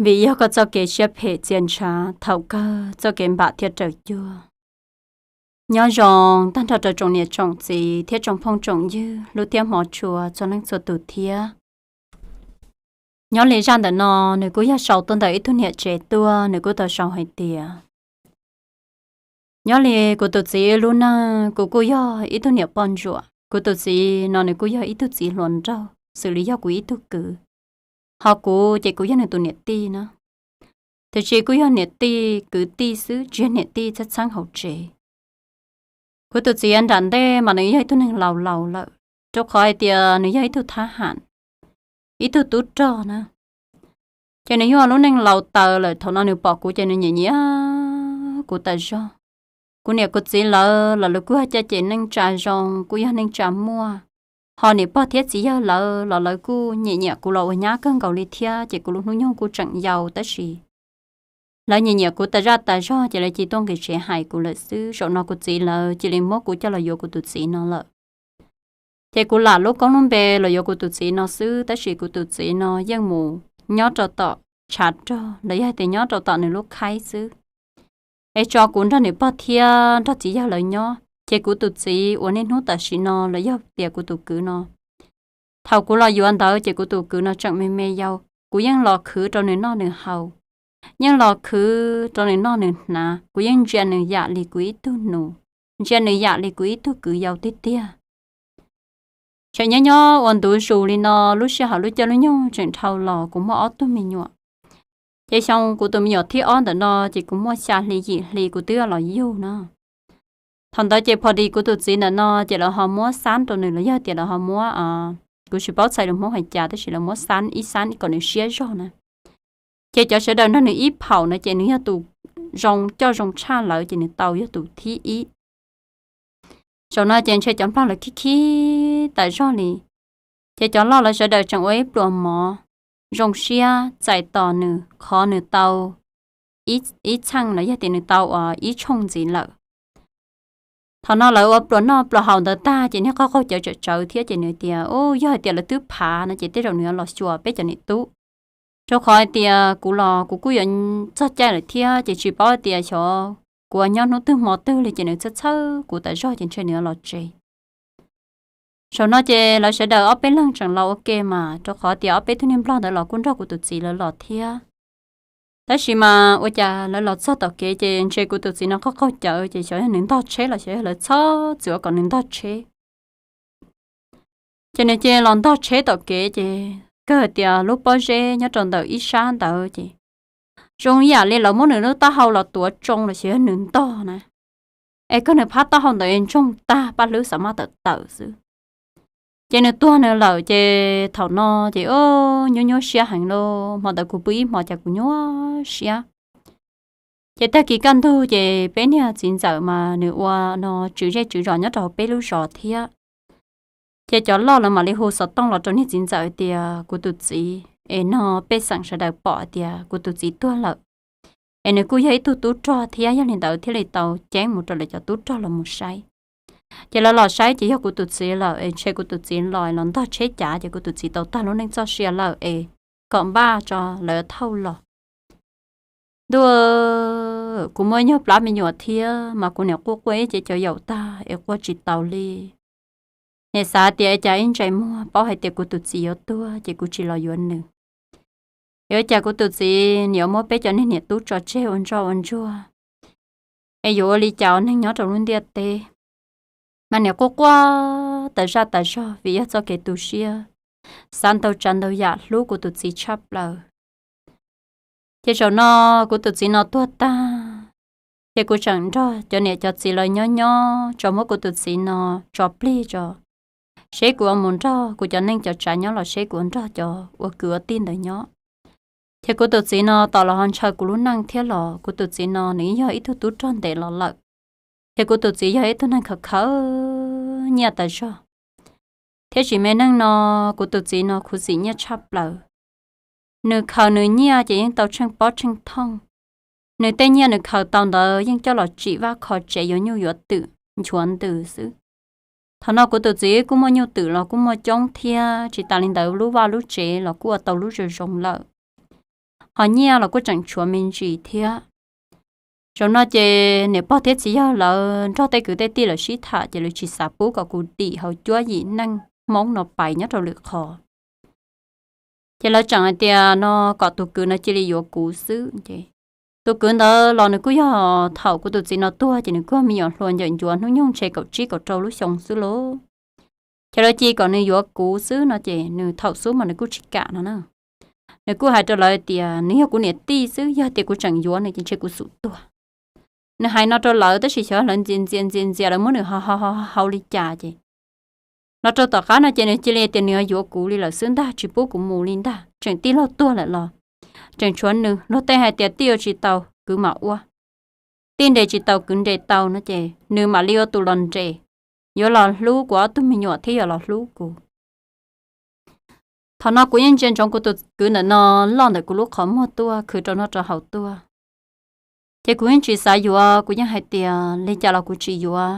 Vim yog koj txoj kev siab phem txias ntshav, thaum kawg txoj kev npam thiaj raws cuag. Nyob zoo tag nrho rau tsoom niam tsoom txiv thiab tsoom phooj tsoom ywg lub thiab hmov tshua txhua leej txhua tus thiab. Nyob li zaj ntawm no, nws kuj yog sau tuaj ntawm ib tug niam tsev tuaj, nws kuj tau sau hais tias, nyob li kuv tus txiv lub neej, kuv kuj yog ib tug niam poj ntsuam. Kuv tus txiv no nws kuj yog ib tug txiv hluas nraug xws li yog kuv ib tug kwv, ho kuv ces kuv yog nws tus niam tij na. Tiam sis kuj yog niam tij kwv tij xwb, tsis yog niam tij txheeb txheeb hauv tsev. Kuv tus txiv nram ntej mas nws yog ib tug neeg laus laus lawm, rau qhov hais tias nws yog ib tug thab ham, ib tug tub rog na. Ces nws yog lub neej laus taws lawm, thaum no nws pom kuv ces nws nyiam nyiam kuv tas zog. Kuv niam kuv txiv lawv los lawv kuj yog caj ces neej tsa zoo, kuj yog neej tsa muaj, ho niam pog thiab txiv yawg lawv los lawv kuj nyiam nyiam kuv los ua nyab kawg nkaus li thiab, ces kuv lub hnub nyoog kuj tseem yau tab sis lawv nyiam nyiam kuv tas zaj tas zog ces lawv cia tuaj nqis tsev hais kuv lawm xwb. Zaum no kuv txiv lawv cia li muab kuv coj los yuav kuv tus txiv no lawm. Ces kuv lam lub koob lub npe los yuav kuv tus txiv no xwb, tab sis kuv tus txiv no yeej mus nyob rau tom tshav rog los yog hais tias nyob rau tom nws lub khaib xwb, es tso kuv nrog niam pog thiab nrog txiv yawg lawv nyob. Ces kuv tus txiv uas niaj hnub tam sim no los yog tias kuv tus kwv no, thaum kuv los yuav ntawd ces kuv tus kwv no tseem me me yau, kuv yeej los khwv rau nws noj nws haus, yeej los khwv rau nws noj nws hnav, kuv yeej ntsia nws yam li kuv ib tug nus, ntsia nws yam li kuv ib tug kwv yau tiag tiag. Tseem nyob nyob ua ntu zus li no, lub sij hawm lub caij lub nyoog tseem dhau los kuv muaj ob tug me nyuam. Ces xyoo kuv tus me nyuam thib ob ntawm no ces kuv muaj xya hli yim hli kuv twb los yug na. Thaum ntawd ces pho dis kuv tus txiv ntawm no ces lawv ho muab xab rau nws los yog tias lawv ho muab, kuv tsis paub txhais lus Hmoob hais cas tab sis lawv muab xab ib xab kom nws siab zog na. Ces cov sawv daws nrog nws ib phaum no ces nws yog tus zoo coj zoo tshaj lawv ces nws tau yog tus thib ib. Zaum no ces ntshe cov nplog lawv khib khib tas zog li, ces cov loj lawv sawv daws tseem ua ib pluas mov zoo siab txais tos nws qhov nws tau ib txheej los yog tias nws tau ua ib tshooj ntxiv lawm. Thaum no lawv ua pluas noj pluas haus ntawd tag ces niag qoj qaug cawv tsawv tsawv thiab ces nws tias, u, yog hais tias lawv twb phav no ces tej zaum nws yuav los xyuas peb cov niam tub, rau qhov hais tias kuv los kuv kuj yuav txog caij lawm thiab ces tsis paub hais tias xyov kuv ua nyob hnub twg hmo twg li ces nws txhawj txhawj kuv tas zog ces ntshe nws yuav los tsev. Zaum no ces lawv sawv daws ob peb leeg tseem los ua ke mas rau qhov tias ob peb tug niag nplog ntawd los kuj nrog kuv tus txiv lawv los thiab. Tab sis mas ua cas lawv los txog tom kev ces ntshe kuv tus txiv no qoj qaug cawv ces xyov yog nws ntog tsheb los xyov yog lawv txhob txwm ua kom nws ntog tsheb. Ces nws cia los ntog tsheb tom kev ces kawg tias lub pob zeb nyob rau ntawm ib sab ntawd ces zoo yam li lawv muab nws lub taub hau los tuav tsoo los xyov yog nws ntog na. Es kawg nws phab taub hau ntawd ntsoog tag paj hlwb xav maj tawm tawm xwb. Ces nws tuag nws lawm ces thaum no ces nyuaj nyuaj siab heev lauj, hmo ntawd kuv pw ib hmo cas kuv nyuaj siab. Ces tag kis kaj ntug ces peb niag txiv ntxawm mas nws ua no tswv zej tswv zos nyob rau hauv peb lub zos thiab. Ces cov loj lawv mam li hu xov tooj los rau niag txiv ntxawm tias kuv tus txiv es no pej xeem sawv daws pom tias kuv tus txiv tuag lawm, es nws kuj yog ib tug tub rog thiab, yog li ntawd thiaj li tau ceeb mus rau lawv cov tub rog los mus saib. Ces lawv los saib ces yog kuv tus txiv lawm es ntshe kuv tus txiv los los ntog tsheb cav ces kuv tus txiv tau tag lub neej txoj sia lawm es kom npaj tso lawv thauj los. Ntuj, kuv muaj nyuag plab me nyuam thiab mas kuv niam quaj quaj ib ce cov yaum tag es quaj tsis taus li. Niam xav tias cas ib ntsais muag paub hais tias kuv tus txiv yuav tuag ces kuv tsis los yuav nws. Es ua cas kuv tus txiv nws yuav muab peb cov niag niam tub tso tseg ua ntsoj ua ntsuag, es yuav ua li cas ua neeg nyob rau lub ntiaj teb. Mas niam quaj quaj tas zaj tas zog vim yog txoj kev tu siab, xav ntau tsav ntau yam hlub kuv tus txiv tshaj plaws. Ces zaum no kuv tus txiv no tuag tag, ces kuv tseem nrog cov niam cov txiv lawv nyob nyob tso muab kuv tus txiv no tso plig tso, seb kuv ua mus nrog kuv cov neej cov tsav nyob los seb kuv ua nrog cov ua kwv ua tij ntawd nyob. Ces kuv tus txiv no tos los ho ntshaw kuv lub neej thiab los kuv tus txiv no nws yog ib tug tub rog ntev los lawm. Ces kuv tus txiv yog ib tug neeg khaws khaws nyiaj tas zog, thiab sim me neej no kuv tus txiv no khuv xim nyiaj tshaj plaws. Nws khaws nws nyiaj ces yeej tau tsheej pob tsheej thooj. Nws tej nyiaj nws khaws tau ntawd yeej coj los tsim vaj kho tsev yuav nyuj yuav twm nchuav ntws xwb. Thaum no kuv tus txiv kuj muaj nyuj twm los kuj muaj coob thiab, tsis tas li ntawd lub vaj lub tsev los kuj ua tau lub zoo zoo lawm. Ho nyiaj los kuj tseem tshuav me ntsis thiab. Zaum no ces niam pog thiab txiv yawg lawv nrog tej kwv tej tij lawv sib tham ces lawv tsis xav pub kom kuv dim hauv cuab yim neej Hmoob no pais nyob rau lwm qhov. Ces lawv tseem hais tias no kom tus kwv no cia li yuav kuv xwb ces tus kwv ntawd los nws kuj yog thaum kuv tus txiv no tuag ces nws kuj me nyuam hluas ncaws ncuav hnub nyoog ntshe kaum tsib kaum rau lub xyoo xwb lauj. Ces lawv cia kom nws yuav kuv xwb no ces nws thaum xub mas nws kuj tsis kam no na. Nws kuj hais rau lawv tias nws yog kuv niam tij xwb, yog tias kuv tseem yuav nws ces ntshe kuv xum tuag. Nws hais no rau lawv tab sis xyov lawv ntxias ntxias ntxias ntxias lawv muab nws hau hau hau li cas ces los rau tom qab no ces nws cia li tias nws yuav kuv li lawm xwb ntag, tsis pub kuv mus li ntag, tseem tij laug tuag lawm los tseem tshuav nws. Luag tej hais tias tij ua tsis tau kwv mam ua, tij nres tsis tau kwv nres tau no ces nws mam li ua tus los nres, yuav los hlub kuv ob tug me nyuam thiab yuav los hlub kuv. Thaum no kuv yeej ntsia ntsoov kuv tus kwv ntawm no loj ntawm kuv lub qhov muag tuaj khwv rau noj rau haus tuaj. Ces kuv yeej tsis xav yuav, kuv yeej hais tias li cas los kuv tsis yuav.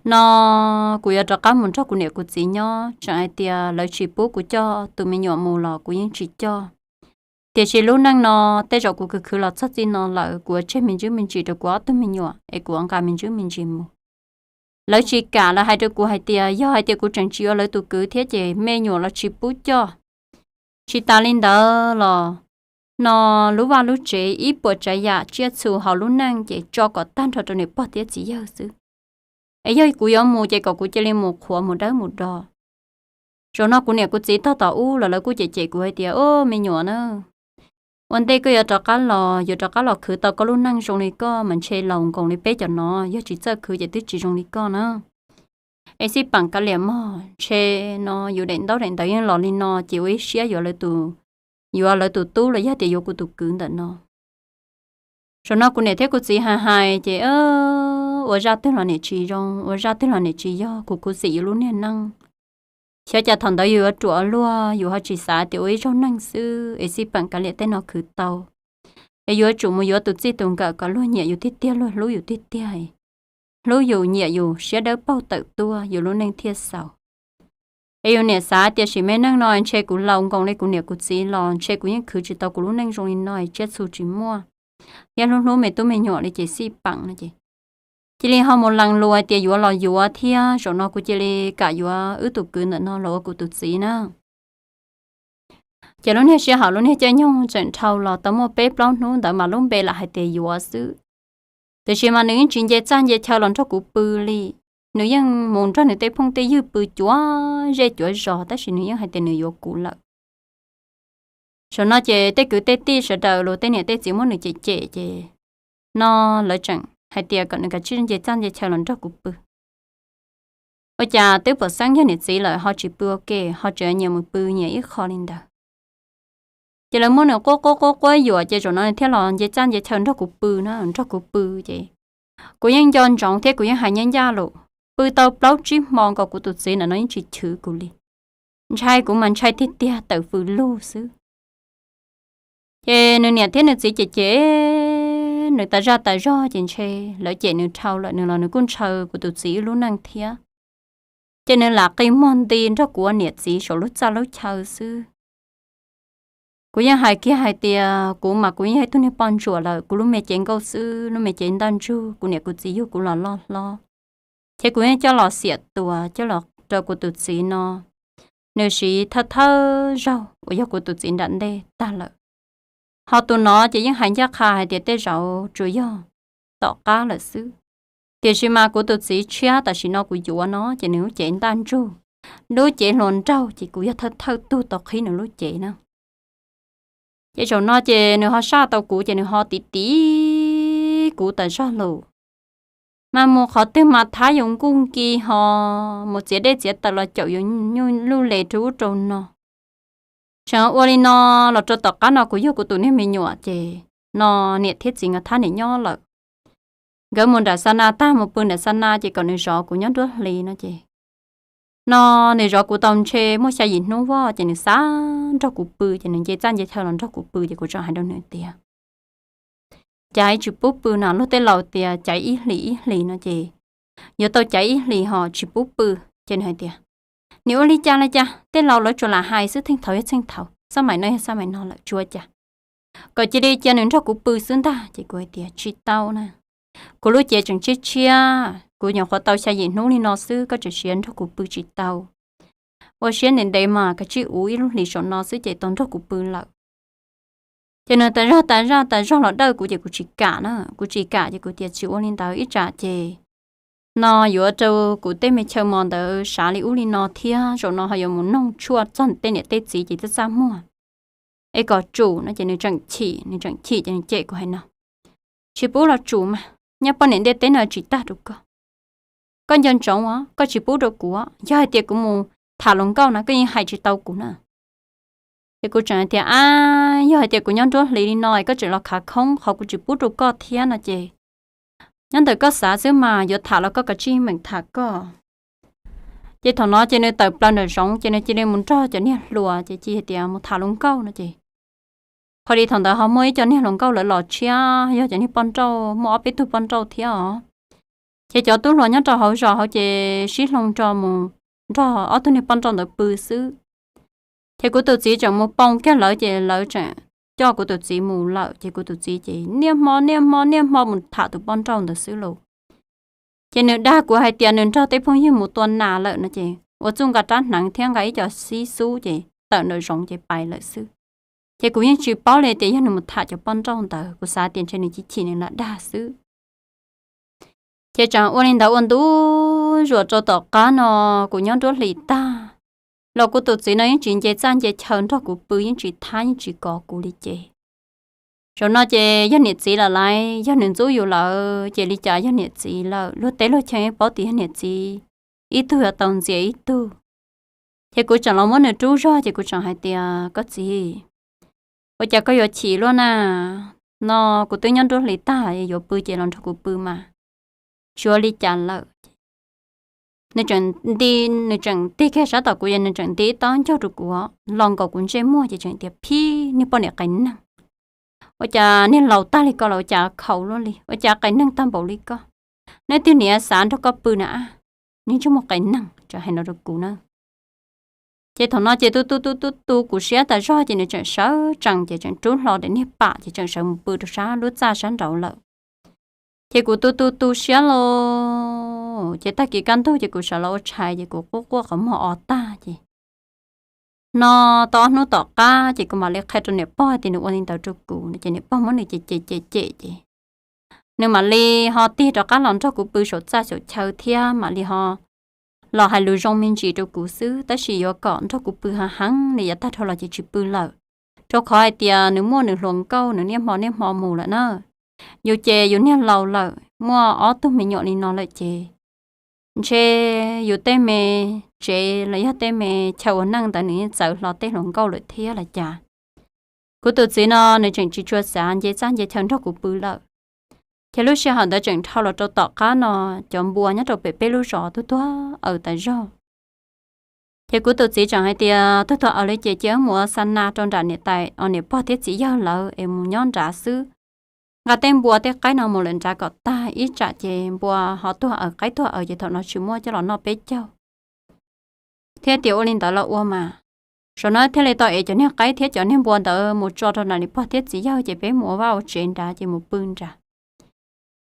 No kuv yuav rov qab mus nrog kuv niam kuv txiv nyob, tseem hais tias lawv tsis pub kuv coj tus me nyuam mus los kuv yeej tsis coj. Tiam sis lub neej no tej zaum kuv khwv khwv los txog txij no lawm, kuv ua tseg me ntsis me ntsis rau kuv ob tug me nyuam es kuv ua nqa me ntsis me ntsis mus. Lawv tsis kam, lawv hais rau kuv hais tias yog hais tias kuv tseem tsis yuav lawv tus kwv thiab ces me nyuam los tsis pub coj. Tsis tas li ntawd los no lub vaj lub tsev ib puas tsav yam tsiaj txhu hauv lub neej ces tso kom tag nrho rau niam pog thiab txiv yawg xwb. Es yog kuv yuav mus ces kom kuv cia li mus qhuav mus dawb mus do. Zaum no kuv niam kuv txiv tog tom ub los lawv kuj cem cem kuv hais tias, o me nyuam na, ua ntej koj yuav rov qab los, yuav rov qab los khwv tau koj lub neej zoo li koj mas ntshe laus nkoos li peb cov no, yog tsis txawj khwv ces twb tsis zoo li koj na. Es xij peem kav liam mog, ntshe no yus daim ntaub daim ntawv yeej los li no ces ua ib siab yuav lawv tus, yuav lawv tus tub los yog tias yuav kuv tus kwv ntawm no. Zaum no kuv niam thiab kuv txiv hais hais ces ua zaj twg los niam tsis zoo, ua zaj twg los niam tsis yog, kuv khuv xim yus lub niag neej. Xyov cas thaum ntawd yus yuav ruam luag, yus ho tsis xav tias ua ib zaug neeg xwb es xij peem kav liam tej no khwv tau. Es yuav tsum mus yuav tus txij tus nkawm kom luag nyiam yus tiag tiag, luag hlub yus tiag tiag, hlub yus nyiam yus siab dawb paug tawm tuaj yus lub neej thiaj xaus. Es yus niam xav tias sim me neej no ntshe kuv laus nkoos li kuv niam kuv txiv los ntshe kuv yeej khwv tsis tau kuv lub neej zoo li no, tsiaj txhu tsis muaj, thiab hlub hlub me tub me nyuam li ces xij peem no ces cia li ho mus lees lus hais tias yuav los yuav thiab, zaum no kuv cia li kam yuav wb tus kwv ntawm no los ua kuv tus txiv na. Ces lub niag sij hawm lub niag caij nyoog tseem dhau los tau muaj peb plaub hnub ntawd mas lub npe lam hais tias yuav xwb. Tiam sis mas nws yeej tsis nce txaj nce chaw los nrog kuv pw li. Nws yeej mus nrog nws tej phooj tej ywg pw cuav zej cuav zos tab sis nws yeej hais tias nws yuav kuv lawm. Zaum no ces tej kwv tej tij sawv daws los tej niam tej txiv muab nws cem cem ces no lawv tseem hais tias kom nws kav tsij nce txaj nce chaw los nrog kuv pw. Ua cas twb pom xeeb yog niam txiv lawm ho tsis pw ua ke, ho tseem nyiam mus pw nyiam ib qho li ntawd. Ces lawv muab nws quab quab quab quab yuam ces zaum no nws thiaj los nce txaj nce chaw nrog kuv pw na, nrog kuv pw ces kuv yeej nco ntsoov thiab kuv yeej hais ncaj ncaj lus, pw tau plaub tsib hmo nkaus kuv tus txiv ntawm no yeej tsis chwv kuv li. Ntshai kuv mas ntshai tiag tiag tawm fws lug xwb. Ces nws niam thiab nws txiv cem cem nws tas zaj tas zog ces ntshe lawv cem nws dhau lawm, nws los nws kuj ntshaw kuv tus txiv wb lub neej thiab. Ces nws lam qi muag nti nrog kuv ua niam txiv saum lub txaj lub chaw xwb. Kuv yeej hais kiag hais tias kuv mas kuv yeej yog ib tug niag poj ntsuam lawm, kuv lub me cev nkauj xwb, lub me cev ntaj ntsug, kuv niam kuv txiv yug kuv los loj hlob, ces kuv yeej coj los xiam tuas coj los rau kuv tus txiv no, nws siv thawj thawj zaug uas yog kuv tus txiv nram ntej tag lawm. Ho tus no ces yeej hais ncaj qha hais tias tej zaum tsuas yog tom qab lawm xwb. Tiam sis mas kuv tus txiv tshiab tam sim no kuv yuav no ces nws lub cev ntaj ntsug, lub cev hluas nraug ces kuv yog thawj thawj tug tau qhib nws lub cev na. Ces zaum no ces nws ho saj tau kuv ces nws ho tiv tiv kuv tas zog lus. Mas mus qhov twg mas thab yus nkuj nki ho mus txiav dej txiav taws los caum yus luj les rau ub rau no. Tseem ua li no los rau tom qab no kuv yug kuv tus niag me nyuam ces no niam thiab txiv nkawd thab niam nyob lawm. Nkawd mus nram xa na tag mus pw nram xa na ces kom nws zov kuv nyob nruab hlis no ces no nws zov kuv tau ntshe muaj xya yim hnub voj ces nws xav nrog kuv pw ces nws nce txaj nce chaw los nrog kuv pw ces kuv tseem hais rau nws tias caiv tsis pub pw no, luag tej laus tias caiv ib hlis ib hlis no ces yuav tau caiv ib hlis ho tsis pub pw. Ces nws hais tias nim ua li cas li cas, tej laus lawv tsuas lam hais xwb, theej thaud yog theej thaud, xab maim no yog xab maim no lawm, tsis ua cas. kom cia li cia nws nrog kuv pw xwb ntag. Ces kuv hais tias tsis tau na, kuv lub cev tseem tshiab tshiab, kuv nyuam qhuav tau xya yim hnub li no xwb, koj tseem siav nrog kuv pw tsis tau. Ua siab ntev ntev mas kav tsij uv ib lub hlis saum no xwb ces tau nrog kuv pw lawm. Ces nws tas zog tas zog tas zog los dawj kuv ces kuv tsis kam na, kuv tsis kam ces kuv tias tsis ua li ntawd ib tsam ces no yuav rau kuv tej me chaw mos ntawd sav li ub li no thiab zaum no ho yuav mus noog tshuaj txog tej niam tej txiv ces txaj txaj muag. Es kom tsum no ces nws tseem chim, nws tseem chim ces nws cem kuv hais no, tsis pub los tsum mas, nyob poj niam ntiaj teb no tsis tag rau koj. Koj nco ntsoov os, koj tsis pub rau kuv, yog hais tias kuv mus tham hluas nkauj no koj yeej hais tsis tau kuv na. Ces kuv tseem hais tias a, yog hais tias kuv nyob nruab hlis li no es koj tseem los khav khoob qhov kuv tsis pub rau koj thiab no ces nyob ntawm koj xav xwb mas, yuav tham los koj kav tsij meem tham koj. Ces thaum no ces nws tawm plaws nram zoov ces nws cia li mus nrog cov niag hluas ces cia hais tias mus tham hluas nkauj no ces qhov li thaum ntawd ho muaj ib co niag hluas nkauj lawv los tshiab, yog cov niag poj nrauj, muaj ob peb tug poj nrauj thiab os. Ces cov tub hluas nyob rau hauv zos hauv ces sib hloov nrog mus nrog ob tug niag poj nrauj ntawd pw xwb. Ces kuv tus txiv tseem mus poo kiag lawv ces lawv tseem coj kuv tus txiv mus lawm ces kuv tus txiv ces niaj hmo niaj hmo niaj hmo mus tham tus poj nrauj ntawd xwb lauj. Ces nws dag kuv hais tias nws nrog tej phooj ywg mus tua nas lawm no ces ua txuj nqa rab hneev thiab nqa ib co xib xub ces tawm nram zoov ces pais lawm xwb. Ces kuv yeej tsis paub li tias yog nws mus tham cov poj nrauj ntawd, kuv xav tias ntshe nws chim chim nws lam dag xwb. Ces tseem ua li ntawd ua ntu zus rau tom qab no kuv nyob nruab hlis tag los kuv tus txiv no yeej tsis nce txaj nce chaw nrog kuv pw, yeej tsis thab yeej tsis kov kuv li ces zaum no ces yog niam txiv lawm lauj, yog nws ntxub yus lawm ces li cas yog niam txiv lawm, luag teb luag chaw yeej paub tias yog niam txiv, ib tug yuav tau ntxias ib tug. Ces kuv tseem los muab nws rub zog ces kuv tseem hais tias koj txiv, ua cas koj yuav chim luaj na, no kuv twb nyob nruab hlis tag yuav pw ces los nrog kuv pw mas, tsis ua li cas lawm. Nws tseem nti, nws tseem tig kiag sab tom kuv es nws tseem nti ib tob ncaug rau kuv los nkaus kuv ntsej muag ces tseem tias phib niag poj niam qias neeg, ua cas niag laus tag li ko los ua cas khaus luaj li, ua cas qias neeg tag npaum li ko, neb twg niam xav nrog koj pw na, niag ntsej muag qias neeg, tseem hais no rau kuv na. Ces thaum no ces tu tu tu tu tu kuv siab tas zog ces nws tseem sawv tsees ces tseem rub hlo daim niag pam ces tseem sawv mus pw rau sab lub txaj sab nraud lawm. Ces kuv tu tu tu siab lauj, ces tag kis kaj ntug ces kuv sawv los ua tshais ces kuv quaj quaj qhov muag o tag ces no tau ob hnub tom qab ces kuv mam li qhia rau niam pog tias nws ua li ntawd rau kuv no ces niam pog muab nws cem cem cem cem ces nws mam li ho tig rov qab los nrog kuv pw saum txaj saum chaw thiab mam li ho los hais lus zoo me ntsis rau kuv xwb, tab sis yuav kom nrog kuv pw heev heev, nws yav tag dhau los ces tsis pw lawm, rau qhov hais tias nws muaj nws hluas nkauj nws niaj hmo niaj hmo mus lawm na. Yus ces yus niag laus lawm muaj ob tug me nyuam li no lawm ces ntshe yus tej me tsev los yog tej me chaw ua neej ntawd nws yeej txawv hlo tej hluas nkauj lawm thiab los cas. Kuv tus txiv no nws tseem tsis tshua xav nce txaj nce chaw nrog kuv pw lawm. Ces lub sij hawm ntawd tseem dhau los rau tom qab no, cov npua nyob rau pem peb lub zos tuag tuag aws tas zog. Ces kuv tus txiv tseem hais tias tuag tuag aws li ces cia wb mus ua xa na rau nram niam tais, niam pog thiab txiv yawg lawv es mus nyob nrad xwb. Nqa tej npua tej qaib no mus lawm nrad kom tag ib tsam ces npua ho tuag aws qaib tuag aws ces thaum no tsis muaj coj los noj peb caug. Thiab tias ua li ntawd los ua mas, zaum no thiaj li tau ev cov niag qaib thiab cov niag npua ntawd mus tso rau nram niam pog thiab txiv yawg ces peb mus ua vaj ua tsev nrad ces mus pw nrad.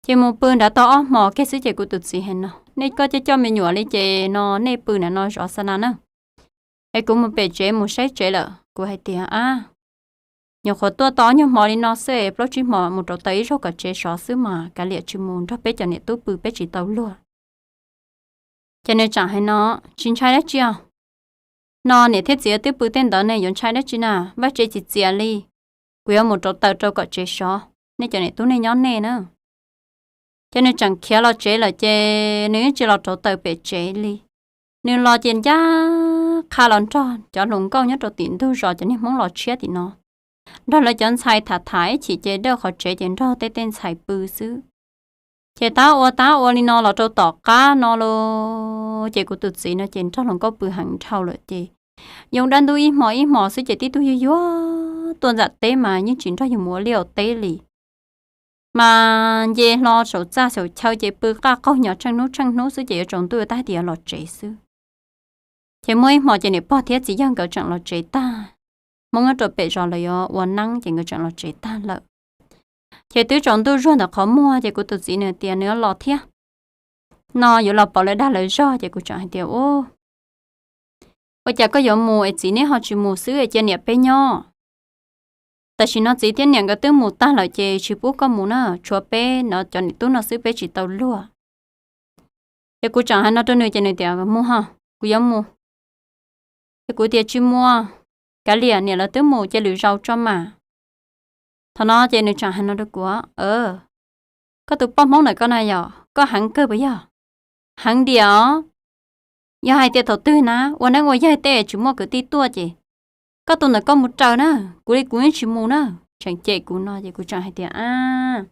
Ces mus pw nrad tau ob hmos kiag xwb ces kuv tus txiv hais no, nej koj coj coj me nyuam li ces no nej pw nram no zov xa na na, es kuv mus pem tsev mus saib tsev lawm. Kuv hais tias a, nyuam qhuav tuaj tau ob nyuag hmo li no xwb, plaub tsib hmo mus rauv taws ib zaug kom tsev sov xwb mas kav liam tsis mus nrog peb cov niam tub pw peb tsis tau luag. Ces nws tseem hais no, tsis ntshai dab tsi os, no niam thiab txiv twb pw tej ntawd ne yuav ntshai dab tsi na, vaj tsev tsis txias li, kuv yuav mus rauv taws rau kom tsev sov, nej cov niam tub nej nyob nej na. Ces nws tseem khiav los tsev lawm ces nws yeej tsis los rauv taws pem tsev li. Nws los ces ncaj qha los nrog cov hluas nkauj nyob rau tim ntug zos cov niag Hmoob los tshiab tim no, nrog lawv cov ntxhais tham tham ib chim ces dawj qhov tsev ces nrog tej tej ntxhais pw xwb. Ces tab ua tab ua li no los rau tom qab no los ces kuv tus txiv no ces nrog hluas nkauj pw heev dhau lawm ces yoo dab ntub ib hmo ib hmo xwb ces tib tug yuag yuag tuaj ntxam teb mas yeej tsis nrog yus mus ua liaj ua teb li. Mas nce hlo saum txaj saum chaw ces pw qaj qaug nyo tsheej hnub tsheej hnub xwb ces yuav tsaus ntuj tag tias los tsev xwb. Ces muaj ib hmo ces niam pog thiab txiv yawg nkawd tseem los tsev tag, Hmoob nyob rau pem zos lawv yuav ua neeb ces nkawd tseem los tsev tag lawm. Ces twb tsaus ntuj zuag ntawm qhov muag ces kuv tus txiv nws tias nws yuav los thiab no, yuav los pauv lawv dag lawv zog ces kuv tseem hais tias, Ua cas koj yuav mus es txiv neb ho tsis mus xwb es cia niam peb nyob? Tam sim no txiv thiab niam nkawd twb mus tag lawm ces tsis pub koj mus na, tshuav peb no cov niam tub no xwb peb tsis tau luag. Ces kuv tseem hais no rau nws ces nws tias, Mus ho, kuv yuav mus. Ces kuv tias, Tsis mus, kav liam, niam lawv twb mus ces lwm zaus tso mas. Thaum no ces nws tseem hais no rau kuv, Koj tus poj Hmoob ntawm koj na yog koj heev kawg puas yog? Heev diam os. Yog hais tias thaum twg na ua neeb ua yaig tej tsis muaj kwv tij tuaj ces koj tus ntawm koj mus raws na, kuv li kuv yeej tsis mus na. Tseem cem kuv no ces kuv tseem hais tias, A,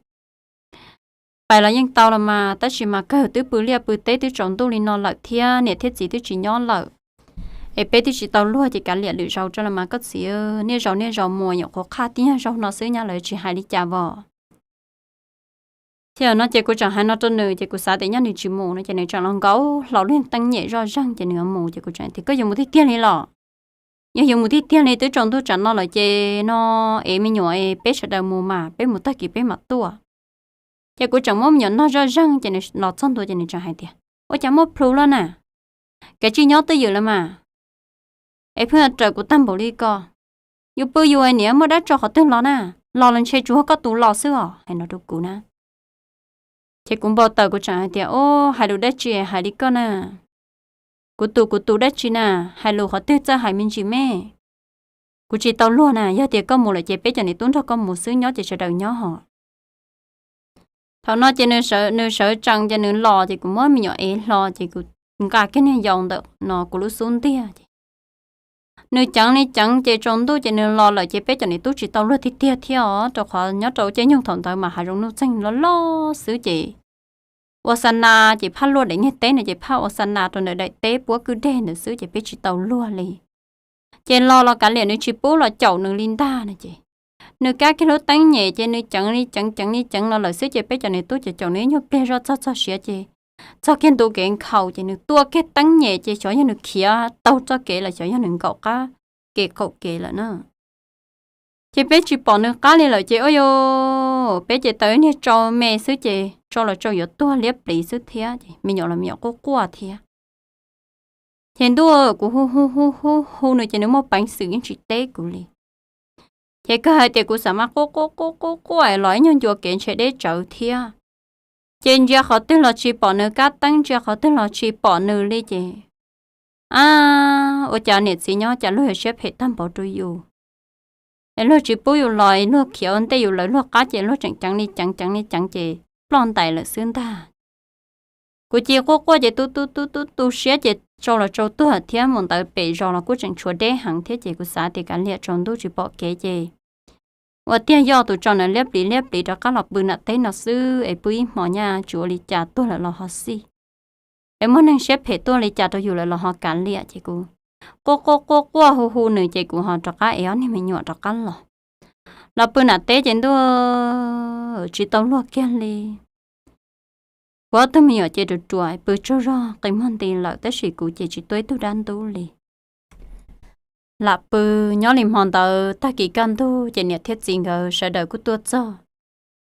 pais los yeej tau los mas, tab sis mas kawg twb pw liaj pw teb twb tsaus ntuj li no lawm thiab niam thiab txiv twb tsis nyob lawm, es peb twb tsis tau luag ces kav liam lwm zaus tso los mas koj txiv, niaj zaus niaj zaus mus nyuam qhuav qhaj tib nyuag zaug no xwb nyab lawv tsis hais li cas vos. Ces no ces kuv tseem hais no rau nws ces kuv xav tias nyob nws tsis mus no ces nws tseem los nkaus hlo lub teeb nyem zoj zeeg ces nws mus ces kuv tseem tias, Koj yuav mus tiag tiag li los? Yog yuav mus tiag tiag li twb tsaus ntuj tsam no lawm ces no es me nyuam es peb sawv daws mus mas peb mus tag kis peb mam tuaj. Ces kuv tseem muab me nyuam noj zoj zeeg ces nws los txog ntua ces nws tseem hais tias, Ua cas muaj plhu loj na? Kev tsis nyob twj ywm lawm mas, es pheej raws kuv tag npaum li ko. Yus pw yus niam muaj dab tso qhov twg los na, los los ntshe tsuas koj tus los xwb os, hais no rau kuv na. Ces kuv npau taws kuv tseem hais tias, Ub, hais lus dab tsi hais li koj na? Kuv tus kuv tus dab tsi na, hais lus qhov twg txawj hais me ntsis me. Kuv tsis tau luag na, yog tias koj mus lawm ces peb cov niam tub nrog koj mus xwb, nyob ces sawv daws nyob hos. Thaum no ces nws sawv tsees ces nws los ces kuv muab me nyuam ev hlo ces kuv nqa kiag niag yau ntawm no kuv lub xub ntiag ces nws ceev li ceev ces tsaus ntuj ces nws los lawm ces peb cov niam tub tsis tau luag tiag tiag thiab os, rau qhov nyob rau caij nyoog thaum ntawd mas hav zoov nuj txeeg loj loj xwb ces ua xa na ces phaj luaj daim niag teb no ces phaj ua xa na rau ntawm daim teb puab kwj deg ntawd xwb ces peb tsis tau luag li. Ces los los kav liam nws tsis pub los caum nws li ntag no ces nws kab kiag lub teeb nyem ces nws ceev li ceev ceev li ceev los lawm xwb ces peb cov niam tub ces caum nws ib nyuag pliag zoj txog txog siav ces txog kiag ntu kev nkhaus ces nws tua kiag teeb nyem ces xyov yog nws khiav taug txoj kev lawm xyov yog nws nkaum qab kev qaum kev lawm na. Ces peb tsis pom nws qab li lawm ces ua rau peb ces tau ib niag tsau me xwb ces tsau los tsau yuav tuag liab pliv xwb thiab ces me nyuam los me nyuam quaj quaj thiab. Ces ntuj, kuv hu hu hu hu hu nws ces nws muaj peev xwm yeej tsis teb kuv li. Ces kawg hais tias kuv xav mas quaj quaj quaj quaj quaj los ib nyuag ncua kev ntshe deb tsawv thiab. Ces ntsia qhov twg los tsis pom nws kab teeb, ntsia qhov twg los tsis pom nws li ces, a, ua cas niam txiv nyob cas luag yuav siab phem tag npaum rau yus, es luag tsis pub yus los, luag khiav ua ntej yus lawv luag qab ces luag tseem ceev li ceev ceev li ceev ces ploj ntais lawm xwb ntag. Kuv cia quaj quaj ces tu tu tu tu tu siab ces tsau los tsau tuag thiab, mus ntawd pem zos los kuj tseem tshuav deb heev thiab ces kuv xav tias kav liam tsaus ntuj tsis pom kev ces ua tiag yoj tus tsau na liab pliv liab pliv rov qab los pw nram teb no xwb es pw ib hmo nyaj tsis ua li cas tuag lawm los ho xij, es muaj neeg siab phem tuaj li cas rau yus lawm los ho kav liam ces kuv quaj quaj quaj quaj hu hu nws ces kuv ho rov qab ev ob niag me nyuam rov qab los. Los pw nram teb ces ntuj, tsis tau luag kiag li. Kuv ob tug me nyuam ces ruam ruam pw tsaug zog qi muag nti lawm tab sis kuv ces tsis tuaj ib tug dab ntub li. Lam pw nyob li hmo ntawd tag kis kaj ntug ces niam thiab txiv nkawd sawv daws kuj tuaj txog.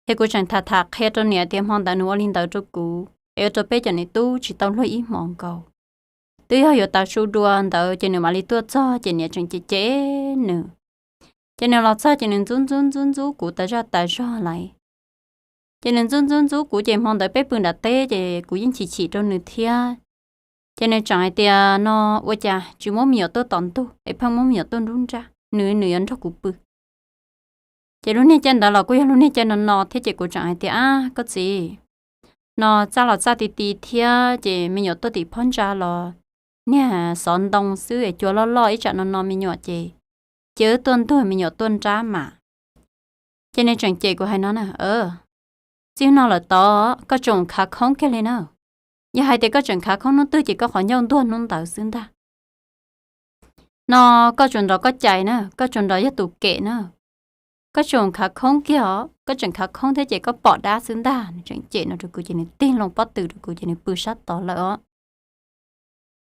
Ces kuv tseem tham tham qhia rau niam tias hmo ntawd nws ua li ntawd rau kuv es ua rau peb cov niam tub tsis tau luag ib hmo nkaus. Twb yog yuav tav su dua ntawd ces nws mam li tuaj txog ces niam tseem cem cem nws. Ces nws los txog ces nws ntxub ntxub ntxub ntxub kuv tas zaj tas zog lawm. Ces nws ntxub ntxub ntxub kuv ces hmo ntawd peb pw nram teb ces kuv yeej chim chim rau nws thiab. Ces nws tseem hais tias no, ua cas tsis muab me nyuam tuaj tom ntug es pheej muab me nyuam tuaj nruab nrab, nws nws yuav nrog kuv pw. Ces lub niag caij ntawd los kuj yog lub niag caij no no thiab ces kuv tseem hais tias, A, koj txiv, no txaj los txaj ti ti thiab ces me nyuam tuaj tim phab ntsa los niag xov ntoo xwb es cua loj loj ib tsam no no me nyuam ces cia wb tuaj ntug me nyuam tuaj nrab mas. Ces nws tseem cem kuv hais no na, Txij no lawm tod koj tseem khav khoob kiag li na. Yog hais tias koj tseem khav khoob hnub twg ces koj qhov ncauj ntuag hnub ntawd xwb ntag. No koj tsuas nrog koj cais na, koj tsuas nrog yog tus kem na. Koj tseem khav khoob kiag os, koj tseem khav khoob thiab ces koj pom dab xwb ntag. Nws tseem cem no rau kuv ces nws tig loo pob tw rau kuv ces nws pw sab tod lawm os.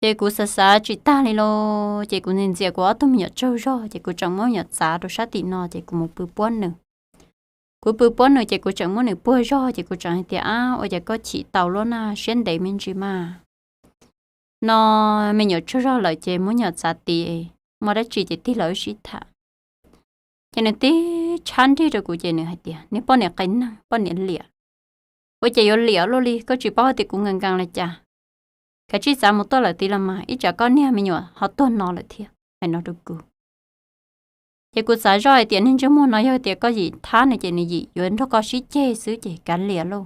Ces kuv xav xav tsis tag li lauj, ces kuv ntxias ntxias kuv ob tug me nyuam tsaug zog, ces kuv tseem muab me nyuam txav rau sab tim no, ces kuv mus pw puab nws. Kuv pw puab nws ces kuv tseem muab nws puag zog, ces kuv tseem hais tias, Ab, ua cas koj chim tau luaj na, siab ntev me ntsis mas. No me nyuam tsaug zog lawm ces muab nyuam txav tid, muaj dab tsi ces tig los wb sib tham. Ces nws tib tshab nrig rau kuv ces nws hais tias, Niag poj niam qee neeg, poj niam liam. Ua cas yuav liam luaj li, koj tsis paub hais tias kuv nkees nkees li cas? Kav tsij txav mus tuaj lawm tid los mas, ib tsam koj niag me nyuam ho tuag no lawm thiab, hais no rau kuv. Ces kuv xav zoj hais tias niag ntsej muag no yog tias koj yim thab nws ces nws yim yuav nrog koj sib ceg xwb ces kav liam lauj.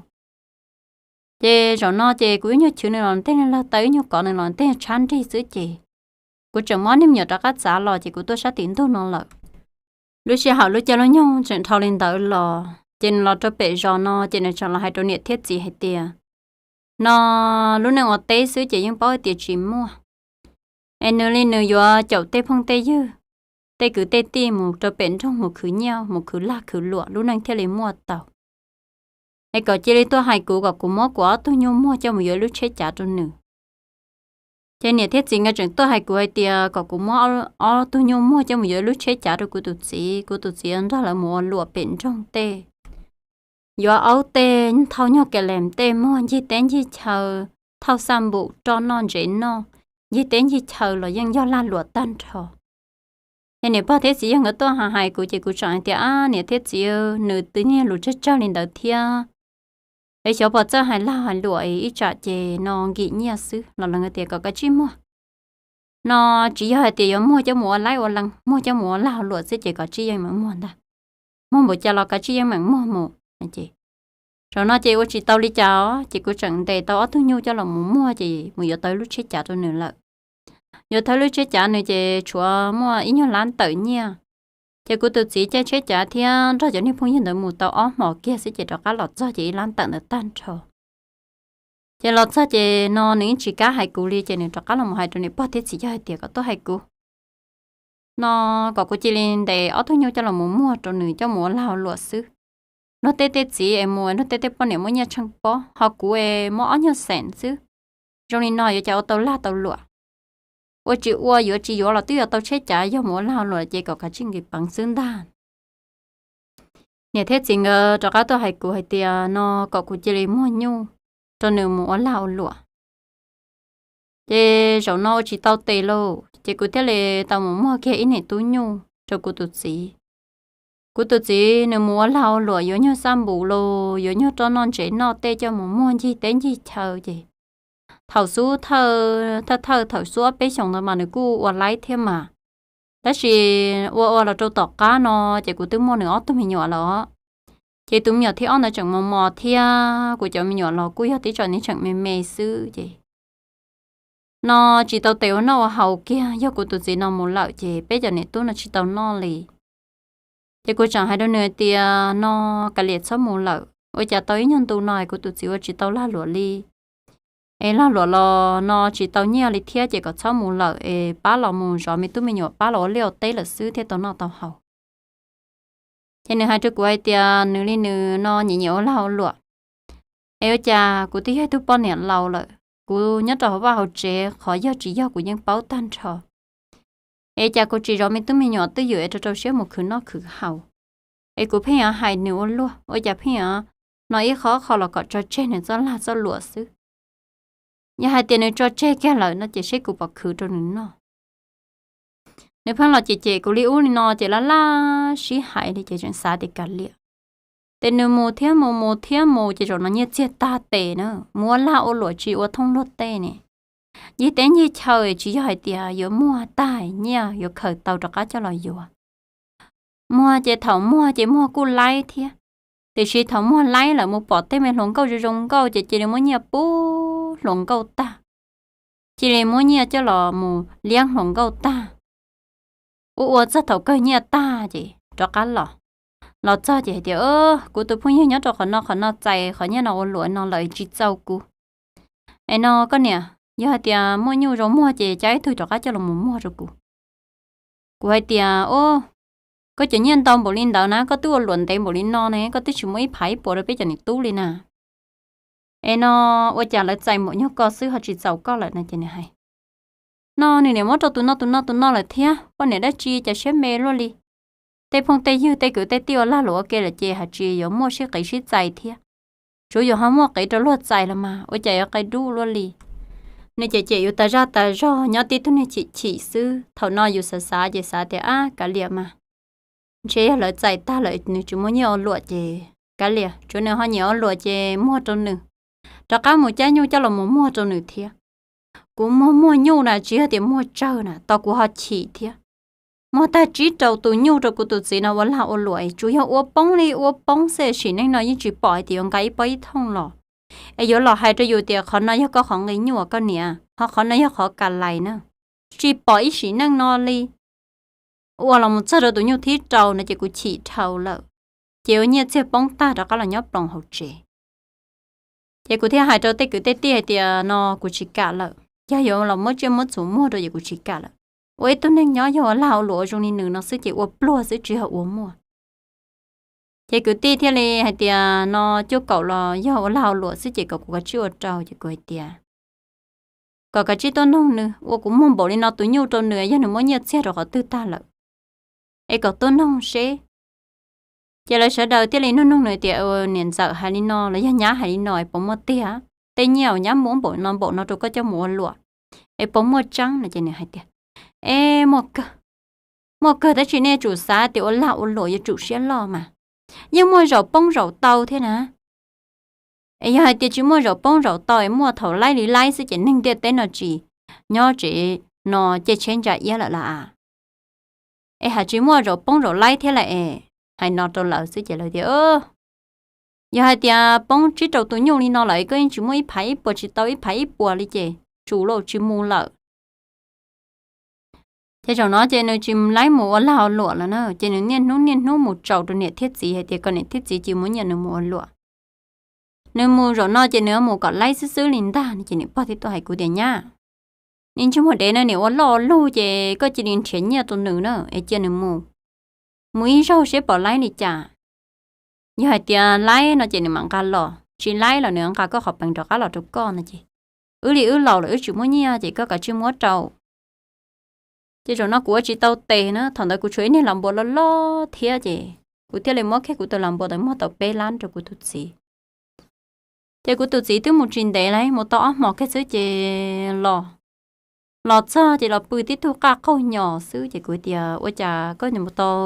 Ces zaum no ces kuv ib nyuag chwv nws los nws tej, lag taw ib nyuag kov nws los nws tej tshab nrig xwb ces kuv tseem muab niag me nyuam rov qab txav los ces kuv tuaj sab tim ntug no lawm. Lub sij hawm lub caij lub nyoog tseem dhau li ntawd los ces nws los rau pem zos no ces nws tseem los hais rau niam thiab txiv hais tias, No lub neej ua teb xwb ces yeej paub hais tias tsis muaj. Es nws li nws yuav caum tej phooj tej ywg, tej kwv tej tij mus rau pem nroog mus khwv nyiaj mus khwv lag khwv luam lub neej thiaj li muaj tau. Es kom cia li tuaj hais kuv kom kuv muab kuv ob tug nyuj muag coj mus yuav ib lub tsheb cav rau nws. Ces niam thiab txiv nkawd tseem tuaj hais kuv hais tias kom kuv muab ob tug nyuj muag coj mus yuav ib lub tsheb cav rau kuv tus txiv, kuv tus txiv nrog lawv mus ua luam pem nroog tej, yuav aub tej, thauj nyuag ka lees tej muag ncig teb ncig chaw, thauj xaj npum roj noj ntsev noj, ncig teb ncig chaw los yeej yog lag luam tag nrho. Ces niam pog thiab txiv yawg nkawd tuaj hais kuv ces kuv tseem hais tias, Ab, niam thiab txiv, nws twb niag lus tsawg tsawg li ntawd thiab, es xyov puas txawj hais lag hais luam, ib tsam ces no nkim nyiaj xwb los lawv tias kom kav tsij muag. No tsis yog hais tias yuav muag coj mus ua laib ua lees, muag coj mus ua lag ua luam xwb ces kom tsij yeej meem muag ntag. Muag npaum cas los kav tsij yeej meem muag mus. Zaum no ces ua tsis tau li cas os, ces kuv tseem ntes tau ob tug nyuj coj los mus muag ces mus yuav tau ib lub tsheb cav rau nws lawm. Yuav tau ib lub tsheb cav nws ces tshuav muaj ib nyuag lab tawm nyiaj. Ces kuv tus txiv caij tsheb cav thiab nrog cov niag phooj ywg ntawd mus tau ob hmos kiag xwb ces rov qab los txog ces ib lab tawm ntawd tag nrho. Ces los txog ces no nws yeej tsis kam hais kuv li ces nws rov qab los mus hais rau niam pog thiab txiv yawg hais tias kom tuaj hais kuv, no kom kuv cia li ntes ob tug nyuj coj los mus muag rau nws coj mus ua lag ua luam xwb. Luag tej tej txiv es mus luag tej tej poj niam muaj nyiaj tsheej pob, ho kuv es muaj ob nyuag xees xwb. Zoo li no yuav cas ua tau lag tau luam. Ua tsis ua yuav tsis yuav los twb yuav tau tsheb cav, yog mus ua lag ua luam ces kom kav tsij nqis peev xwb ntag. Niam thiab txiv nkawd rov qab tuaj hais kuv hais tias no kom kuv cia li muag nyuj rau nws mus ua lag ua luam. Ces zaum no ua tsis tau tes lauj, ces kuv thiaj li tau mus muag kiag ib niam tub nyuj rau kuv tus txiv. Kuv tus txiv nws mus ua lag ua luam yuav nyuag xaj npum los yuav nyuag roj noj ntsev noj tej coj mus muag ncig teb ncig chaw ces thaum xub thawj thawj thawj thaum xub ob peb xyoos ntawd mas nws kuj ua laib thiab mas. Tab sis ua ua los rau tom qab no ces kuv twb muaj nws ob tug me nyuam lawm. Ces tus me nyuam thib ob ntawd tseem mos mos thiab kuv cov me nyuam los kuj yog tib tsoom niag tseem me me xwb ces no tsis tau tes ua noj ua haus kiag, yog kuv tus txiv no mus lawm ces peb cov niam tub no tsis tau noj li. Ces kuv tseem hais rau nws tias no kav liam txhob mus lawm, ua cas tau ib nyuag ntu no es kuv tus txiv ua tsis tau lag luam li. Es lag luam los no tsis tau nyiaj li thiab ces kom txhob mus lawm es pab los mus zov me tub me nyuam pab los ua liaj ua teb lawm xwb thiaj tau noj tau haus. Ces nws hais rau kuv hais tias nws li nws no nyiam nyiam ua lag ua luam, es ua cas kuv twb yog ib tug poj niam laus lawm, kuv nyob rau hauv vaj hauv tsev qhov yog tsis yog kuv yeej paub tag nrho. Es cas kuv tsis zov me tub me nyuam twj ywm es rau rau siab mus khwv noj khwv haus, es kuv pheej yuav hais nws ua luaj, ua cas pheej yuav no ib qho qho los kom tso tseg nws txoj lag txoj luam xwb. Yog hais tias nws tso tseg kiag lawm no ces seb kuv pom khwv rau nws noj. Nws pheej los cem cem kuv li ub li no ces laj laj sib hais li ces tseem xav tias kav liam. Ces nws mus thiab mus mus thiab mus ces zaum no nyiaj txiag tag tes na, mus ua lag ua luam tsis ua thooj luag tej ne. Ncig teb ncig chaw tsis yog hais tias yuav muag tag nyiaj yuav khaws tau rov qab coj los yuav. Muag ces thaum muag ces muag kuj laib thiab, tiam sis thaum muag laib lawm mus pom tej me hluas nkauj zoo zoo nkauj ces cia li muab nyiaj pub hluas nkauj tag, cia li muab nyiaj coj los mus liab hluas nkauj tag. Ua ua txog thaum kawg nyiaj tag ces rov qab los. Los txog ces hais tias, Kuv tus phooj ywg nyob rau qhov no qhov no txais qhov nyiaj no ua luam no lawm tsis txaus kuv. Es no koj niam, yog hais tias muaj nyuj zoo muag ces cab ib tug rov qab coj los mus muag rau kuv. Kuv hais tias, Au, koj cov nyiaj ntau npaum li ntawd na, koj twb ua luam ntev npaum li no ne, koj twb tsis muab ib phav ib puas rau peb cov niam tub li na. Es no ua cas lawv txais npaum nyuag ko xwb ho tsis txaus koj lawm no ces nws hais. no nws niam muab rau tus no tus no tus no lawm thiab, poj niam dab tsi cas siab me luaj li. Tej phooj tej ywg tej kwv tej tij ua lag luam ua ke lawm ces hais tsis yuav muaj sib qiv sib txais thiab, tsuav yus ho muaj qiv rau luag txais los mas ua cas yuav qe dub luaj li. Nws cem cem yus tas zaj tas zog, nyob tib tug niag chim chim xwb. Thaum no yus xav xav ces xav tias ab kav liam mas, ntshe yog lawv txais tag lawm nws tsis muaj nyiaj ua luam ces kav liam, tsuav nws ho nyiam ua luam ces muag rau nws, rov qab mus cab nyuj coj los mus muag rau nws thiab. Kuv muag muag nyuj na tsis yog tias muag tsawg na, tos kuv ho chim thiab. Muag tag tsib rau tus nyuj rau kuv tus txiv no ua lag ua luam, tsuas yog ua poob li ua poob xwb, sim neej no yeej tsis pom hais tias yuav nqa ib pob ib thooj los, es yuav los hais rau yus tias qhov no yog koj qhov nqi nyuj koj niam, ho qhov no yog qhov ka lais na. Tsis pom ib sim neej no li. Ua los mus txog rau tus nyuj thib rau no ces kuv chim dhau lawm, ces ua nyiaj txiag poob tag rov qab los nyob ploos hauv tsev. Ces kuv thiaj hais rau tej kwv tej tij hais tias no kuv tsis kam lawm, yog yuav los muab tsiaj muab txhuv muag rau ces kuv tsis kam lawm. Ua ib tug neeg nyob yog ua lag ua luam ua zoo li nws no xwb ces ua pluag xwb tsis yog ua muaj. Ces kwv tij thiaj li hais tias no cuaj kaum los yog ua lag ua luam xwb ces kom kuv kav tsij ua rau, ces kuv hais tias kom kav tsij tuaj noog nws, ua kuv muag npaum li no tus nyuj rau nws yog nws muab nyiaj txiag rau qhov twg tag lawm, es kom tuaj noog seb. Ces lawv sawv daws thiaj li nug nug nws tias niam ntxawm hais li no los yog nyab hais li no es puas muaj tiag, tej nyiaj uas nyab muab npaum no npaum no rau koj coj mus ua luam es puas muaj tseeb no ces nws hais tias, e, muaj kawg, muaj kawg tab sis nej tsum xav tias ua lag ua luam yuav tsum siab loj mas, yeej muaj zaum poob zaum tau thiab na. Es yog hais tias tsis muaj zaum poob zaum tau es muaj thaum laib li laib xwb ces neeg ntiaj teb no tsis nyob tsev no ces tsheb ntsa iab lawm las. Es hais tsis muaj zaum poob zaum laib thiab lawm es, hais no rau lawv xwb ces lawv tias, yog hais tias poob tsib rau tus nyuj li no lawm koj yeej tsis muaj ib phav ib puas tsis tau ib phav ib puas li ces tsum lauj tsis mus lawm. Ces zaum no ces nws tsis laib mus ua lag ua luam lawm na, ces nws niaj hnub niaj hnub mus tsaus rau niam thiab txiv hais tias kom niam thiab txiv cia muab nyiaj nws mus ua luam. Nws mus zaum no ces nws mus kom laib xwb xwb li ntag no ces niam pog thiaj tuaj hais kuv tias nyab, nws ntsej muag dev no niam ua loj ua luj ces koj cia li nrhiav nyiaj rau nws na es cia nws mus, mus ib zaug seb puas laib li cas. Yog hais tias laib no ces nws mam nqa los, tsis laib los nws nqa koj qhov peev rov qab los rau koj no ces, wb li wb laus lawm wb tsis muaj nyiaj ces koj kav tsij muab rau. Ces zaum no kuv ua tsis tau tes na, thaum ntawd kuv tshuav ib niag las npua loj loj thiab ces kuv thiaj li muab kiag kuv tus las npua ntawd muag tau peb lab rau kuv tus txiv. Ces kuv tus txiv twb mus tsis ntev li, mus tau ob hmos kiag xwb ces los, los txog ces los pw tib tug qaj qaug nyos xwb ces kuv tias ua cas koj mus tau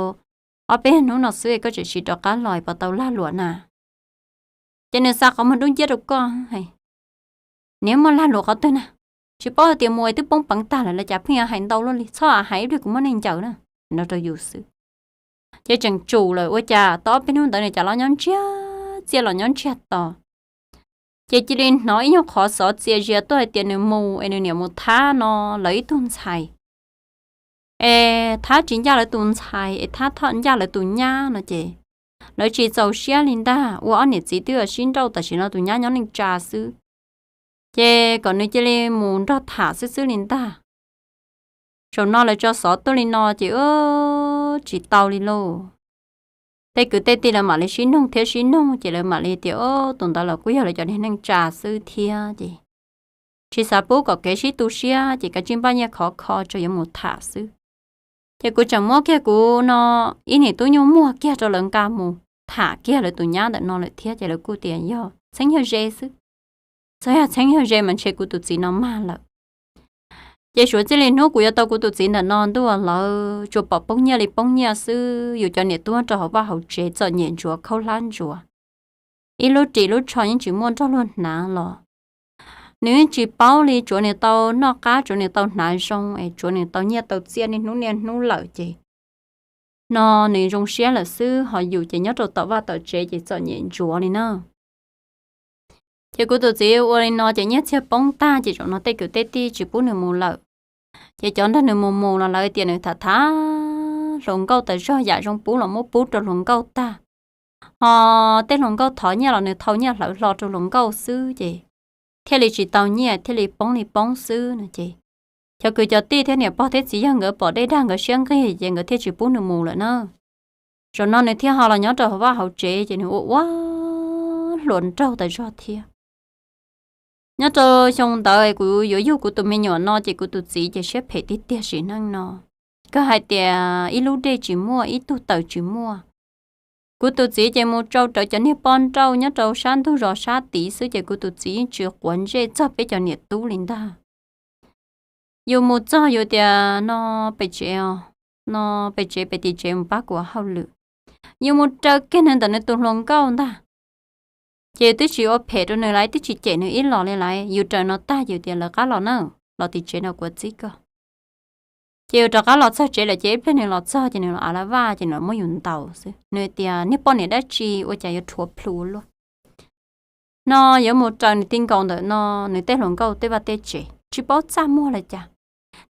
ob peb hnub no xwb koj tseem tsis rov qab los puas tau lag luam na? Ces nws xa qhov muag dub nciab rau koj, niam muaj lag luam qhov twg na? Tsis paub hais tias mus es twb poob peev tag lawm los cas pheej hais ntau luaj li, txhob hais ib pliag kuv muab nej ncaws na, no rau yus xwb. Ces tseem tsum lawm ua cas tau ob peb hnub ntawd nws cas los nyob ntsiag txiaj los nyob ntsiag to. Ces cia li hnov ib nyuag qhov xov txia zias tuaj hais tias nws mus es nws niam mus thab no lawv ib tug ntxhais, es thab tsis ncaj lawv tus ntxhais es thab thom ncaj lawv tus nyab no ces lawv tsis txaus siab li ntag, ua ob niam txiv twb sib nrauj tam sim no tus nyab nyob neej tsa xwb, ces kom nws cia li mus nrog tham xwb xwb li ntag. Zaum no lawv tso xov tuaj li no ces tsis tau li lauj. Tej kwv tej tij lawv mam li sib noog thiab sib noog ces lawv mam li tias tus ntawd los kuj yog lawv cov niag neej tsa xwb thiab ces tsis xav pub kom kev sib tu siab ces kav tsij npaj nyiaj khov kho tso yuav mus tham xwb. Ces kuv tseem muab kiag kuv no ib niam tub nyuj muag kiag rau lawv nqa mus tham kiag lawv tus nyab ntawm no lawm thiab ces lawv kuj tias yog txheeb yog ze xwb. Txog yog txheeb yog ze mas ntshe kuv tus txiv no mag lawm. Ces suav txij li hnub kuv yuav tau kuv tus txiv ntawm no ntuj lawv tsuas pom poob nyiaj li poob nyiaj xwb, yus cov niam tub rau hauv vaj hauv tsev txom nyem ntsuav khaub hlab ntsuav, ib lub ris lub tsho yeej tsis muaj nrog luag hnav los nws yeej tsis paub li, tsuav nws tau noj qab tsuav nws tau hnav zoo es tsuav nws tau nyiaj tau txiaj niaj hnub niaj hnub lawm ces no nws zoo siab lawm xwb, ho yus ces nyob rau tom vaj tom tsev ces txom nyem ntsuav li na. Ces kuv tus txiv ua li no ces nyiaj txiag poob tag ces zaum no tej kwv tej tij tsis pub nws mus lawm. Ces cov nrog nws mus mus los lawv tias nws tham tham hluas nkauj tas zog, yam zoo pub los muab pub rau hluas nkauj tag, ho tej hluas nkauj thov nyiaj los nws thau nyiaj hlawv hlo rau hluas nkauj xwb ces thiaj li tsis tau nyiaj thiaj li poob li poob xwb no ces cov kwv cov tij thiab niam pog thiab txiv yawg nkawd pom dej dag nkawd siab nqig ces nkawd thiaj tsis pub nws mus lawm na. Zaum no nws thiaj ho los nyob rau hauv vaj hauv tsev ces nws ua ua hluas nraug tas zog thiab. Nyob rau xyoo ntawd kuv yuav yug kuv tus me nyuam no ces kuv tus txiv ces siab phem tiag tiag sim neej no. Kawg hais tias ib lub dej tsis muaj, ib tug taws tsis muaj. Kuv tus txiv ces mus tsau rawv cov niag poj nrauj nyob rau sab ntug zos sab tid xwb ces kuv tus txiv yeej tsis quav ntsej txog peb cov niam tub li ntag. Yus mus txog yus tias no pem tsev, no pem tsev pem tim tsev mus pab kuv hauj lwm. Yus mus raws kiag nws ntawm nws tus hluas nkauj ntag. Ces twb tsis ua phem rau nws lawm, twb tsis cem nws ib los li lawm. Yus raws no tag ces yus tias lawv qab los na, los tim tsev no kuv txib koj. Ces yus rov qab los txog tsev lawm ces ib pliag nws los txog ces nws los av la vaj ces nws los muab yus ntaus xwb. Nws tias niag poj niam dab tsi ua cas yuav rhuav plhu luaj. No yuav mus raws nws ti nkaus ntawm no nws tej hluas nkauj tej vaj tej tsev tsis paub txaj muag li cas.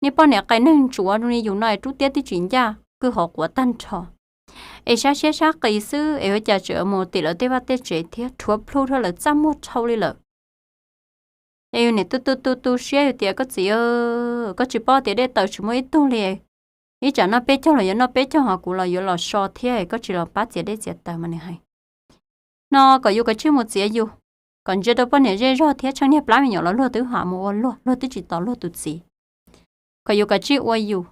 Niag poj niam qai neeg ntsuav zoo li yus no es rub tiab twb tsis ncaj kwj hauv quav tag nrho. Es sab siab sab qis xwb es ua cas tseem mus tim lawv tej vaj tej tsev thiab rhuav plhu rau lawv txaj muag dhau li lawm. Es yus niam tu tu tu tu siab yus tias koj txiv, koj tsis paub tias dej taws tsis muaj ib tug li. Ib tsam noj peb caug los yuav noj peb caug ho kuv los yuav los so thiab koj tsis los pab txiav dej txiav taws mas nws hais. No kom yus kav tsij mus txiav yus, kom ntsia rau poj niam zej zog thiab tsheej niag plab me nyuam los luag twb ham mus ua luag, luag twb tsis tos luag tus txiv. Kom yus kav tsij ua yus.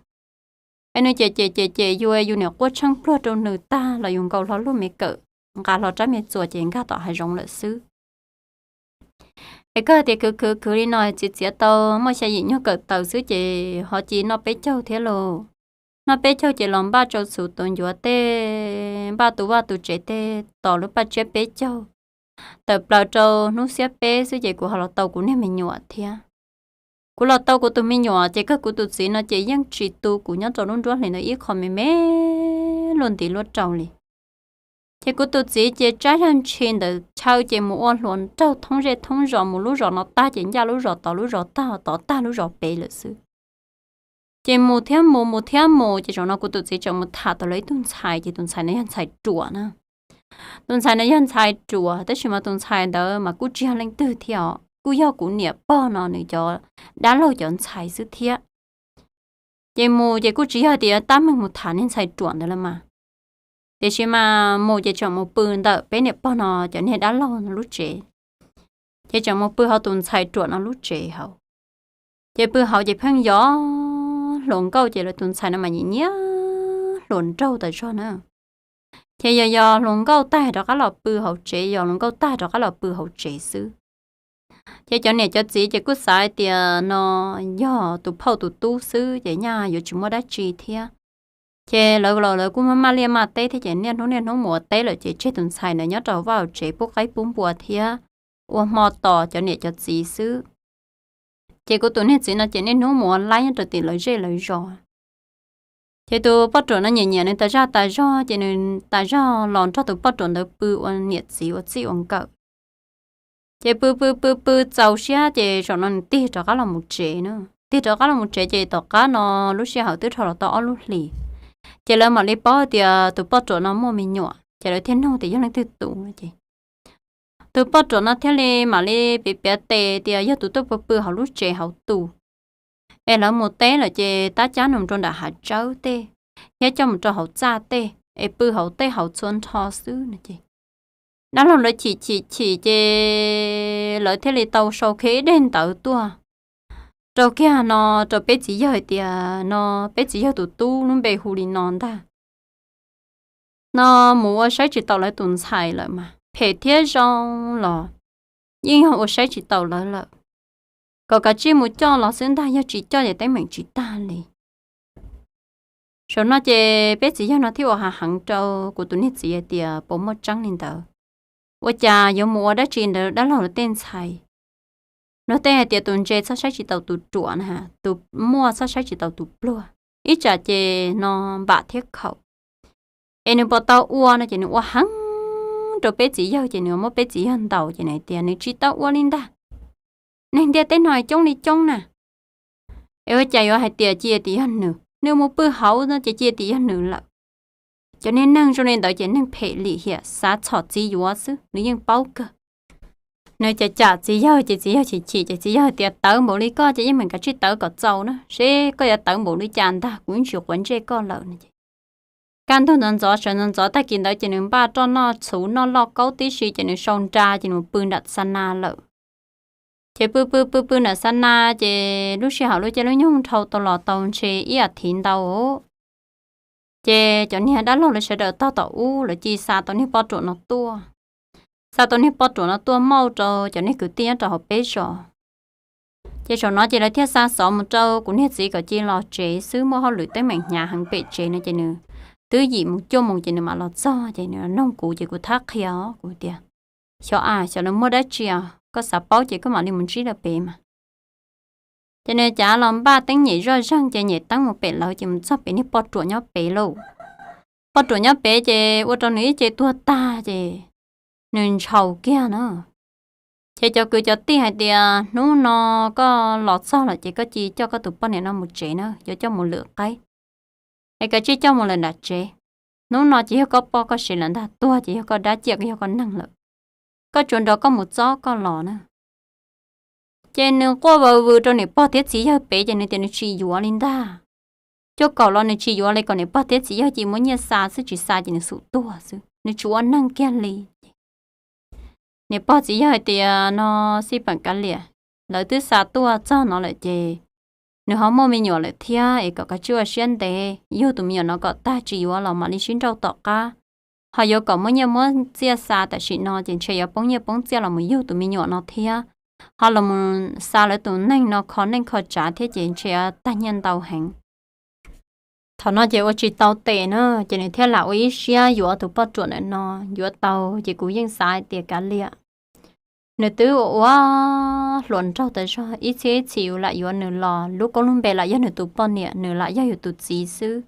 Es nws cem cem cem cem yus, yus niam quaj tsheej pluag rau nws tag los yus nkaus hlo lub me kawm, nqa hlo rab me txuas ces nkag tom hav zoov lawm xwb. Es kawg tias khwv khwv khwv li no txiav txiav tau muaj xya yim nyuag kawm taws xwb ces ho cia noj peb caug thiab lauj. Noj peb caug ces los npaj rau txhuv tus ncuav tej, npaj tus vaj tus tsev tej, tos lub paj tsiab peb caug. Tawm plaws rau hnub xiab peb xwb ces kuv ho los tau kuv niag me nyuam thiab. Kuv los tau kuv tus me nyuam ces kawg kuv tus txiv no ces yeej tsis tu kuv nyob rau lub nruab hlis ntawd ib qho me me luaj ntiv luaj rau li. Ces kuv tus txiv ces tsab zag ntshis ntawm chaw ces mus ua hluas nraug thoob zej thoob zos, mus lub zos no tag ces ncaj lub zos tod, lub zos tag tod tag lub zos pem lawm xwb. Ces mus thiab mus, mus thiab mus, ces zaum no kuv tus txiv tseem mus tham tau lawv ib tug ntxhais, ces tus ntxhais no yog ntxhais ruam na. Tus ntxhais no yog ntxhais ruam, tab sis mas tus ntxhais ntawd mas kuj tsis yog leej twg thiab os, kuj yog kuv niam pog no nws cov dab laug cov ntxhais xwb thiab. Ces mus ces kuj tsis yog tias tab meeg mus tham niag ntxhais ruam ntawd los mas, tiam sis mas mus ces tseem mus pw ntawm peb niam pog no cov niag dab laug lub tsev, ces tseem mus pw hauv tus ntxhais ruam no lub tsev hauv. Ces pw hauv ces pheej yog hluas nkauj, ces lawv tus ntxhais no mas nyiam nyiam hluas nraug tas zog na. Ces yog yog hluas nkauj tag rov qab los pw hauv tsev, yog hluas nkauj tag rov qab los pw hauv tsev xwb. Ces cov niam cov txiv ces kuj xav hais tias no yog tus phauj tus tub xwb ces nyaj yuav tsis muaj dab tsi thiab. Ces lawv los lawv kuj maj maj liaj maj teb thiab, ces niaj hnub niaj hnub mus ua teb lawm ces tseg tus ntxhais ntawd nyob rau vaj hauv tsev pub qaib pub npua thiab ua hmo tos cov niam cov txiv xwb. Ces kuv tus niag txiv no ces niaj hnub mus ua laib nyob rau tim lawv zej lawv zos. Ces tus poj ruam no nyiam nyiam nws tas zaj tas zog, ces nws tas zog los nrog tus poj ruam ntawd pw ua niam txiv ua txij ua nkawm. Ces pw pw pw pw txaus siab ces zaum no nws tig rov qab los mus tsev na. Tig rov qab los mus tsev ces tom qab no lub sij hawm twb dhau los tau ob lub hlis, ces lawv mam li paub tias tus poj ruam no muaj me nyuam, ces lawv thiaj nug tias yog leej twg tus no ces tus poj ruam no thiaj li mam li piav piav tes tias yog tus tuaj pw pw hauv lub tsev hauv tus, es lawv mus teb lawm ces tab cab nws rau nram hav tsawb tej, thiab coj mus rau hauv txaj tej, es pw hauv tej hauv txhua nrho xwb no ces dab laug lawv chim chim chim ces lawv thiaj li tau sau kiag ib daim ntawv tuaj rau kiag no rau peb txiv yawg hais tias no peb txiv yawg tus tub lub npe hu li no ntag. No mus ua saib tsis taus lawv tus ntxhais lawm mas phem thiab zoo los yeej yog ua saib tsis taus lawv lawm. Kom kav tsij mus coj los xwb ntag, yog tsis coj ces teeb meem tsis tag li. Zaum no ces peb txiv yawg no thiaj ua hav heev rau kuv tus niag txiv hais tias puas muaj tseeb li ntawd. Ua cas yuav mus ua dab tsi ntawd dab laug lawv tej ntxhais? Luag tej hais tias tus ntse txhob saib tsis taus tus ruam na, tus muaj txhob saib tsis taus tus pluag. Ib tsam ces no npam thiab khaum. Es nws puas tau ua no ces nws ua heev rau peb txiv yawg ces nws muab peb txiv yawg ntaus ces nws hais tias nws tsis tau ua li ntag. Neeg ntiaj teb no coob li coob na. Es ua cas yuav hais tias cia tias yog nws, nws mus pw hauv no ces cia tias yog nws lawm. Cov niag neeg zoo li ntawd ces neeg phem lim hiam xav txhom txiv yuav xwb, nws yeej paub kawg. Nws cam cam txiv yawg ces txiv yawg chim chim ces txiv yawg tias tawv npaum li koj ces yeej meem kav tsij tawv kom txaus na, seb koj yuav tawv npaum li cas ntag kuv yeej tsis quav ntsej koj lawm no ces kaj ntug ntxov ntxov sawv ntxov ntxov tag kis ntawd ces nws npaj roj noj txhuv noj lauj kaub tib si ces nws sau nra ces nws mus pw nram xa na lawm. Ces pw pw pw pw nram xa na, ces lub sij hawm lub caij lub nyoog dhau tau los tau ntshe ib as thiv ntau. Ces cov niag dab laug lawv sawv daws tog tom ub lawv cia xa tau niag poj ruam no tuaj. Xa tau niag poj ruam no tuaj mauj rau cov niag kwv tij nyob rau hauv peb zos. Ces zaum no ces lawv thiaj xa xov mus rau kuv niag txiv kom cia los tsev xwb, muaj hauj lwm teeb meem hnyav heev pem tsev no ces nws twb yim mus cuaj moos ces nws mam los txog. Ces nws noog kuv ces kuv thab qhia kuv tias, xyov a, xyov nws muaj dab tsi, koj xav paub ces koj mam li mus ntsib lawv pem mas. Ces nws cav los npaj teeb nyem zoj zeeg ces nyem teeb mus pem lawv ces mus txog pem niag poj ruam nyob pem lauj. Poj ruam nyob pem ces ua rau nws ib ce tuag tag ces nws ntshaus kiag na. Ces cov kwv cov tij hais tias, hnub no koj los txog lawm ces koj cia coj koj tus poj niam no mus tsev na, yuav coj mus lwm qaib, es kav tsij coj mus lawm nram tsev. Hnub no ces yog koj poj koj sev lawm ntag, tuag ces yog koj dab, ciaj yog koj neeg lawm. Koj tsuas nrog koj mus txob koj los na. Ces nws quaj vawv vwm rau niam pog thiab txiv yawg pem ces nws tias nws tsis yuav li ntag. Cuaj kaum los nws tsis yuav li, kom niam pog thiab txiv yawg cia muab nyiaj xa xwb, tsis xa ces nws xum tuag xwb, nws tsis ua neeg kiag li. Niam pog txiv yawg hais tias, no, xij peem kav liam, lawv twb xa tuaj txog no lawm ces nws ho muaj me nyuam lawm thiab es kom kav tsij ua siab ntev yug tus me nyuam no kom tag, tsis yuav los mam li sib nrauj tom qab. Ho yuav kom muab nyiaj muab txiaj xa tam sim no ces ntshe yuav poob nyiaj poob txiaj los mus yug tus me nyuam no thiab, ho los mus xa lawv tus neeg no kho neej kho tsav thiab ces ntshe yuav tag nyiaj ntau heev. Thaum no ces ua tsis tau tes na, ces nws thiaj lam ua ib siab yuav tus poj ruam ntawm no. Yuav tau ces kuv yeej xav hais tias kav liam, nws twb ua ua hluas nraug tas zog, ib txhiab ib txhis yus lam yuav nws los lub koob lub npe lam yog nws tus poj niam, nws lam yog yus tus txiv xwb.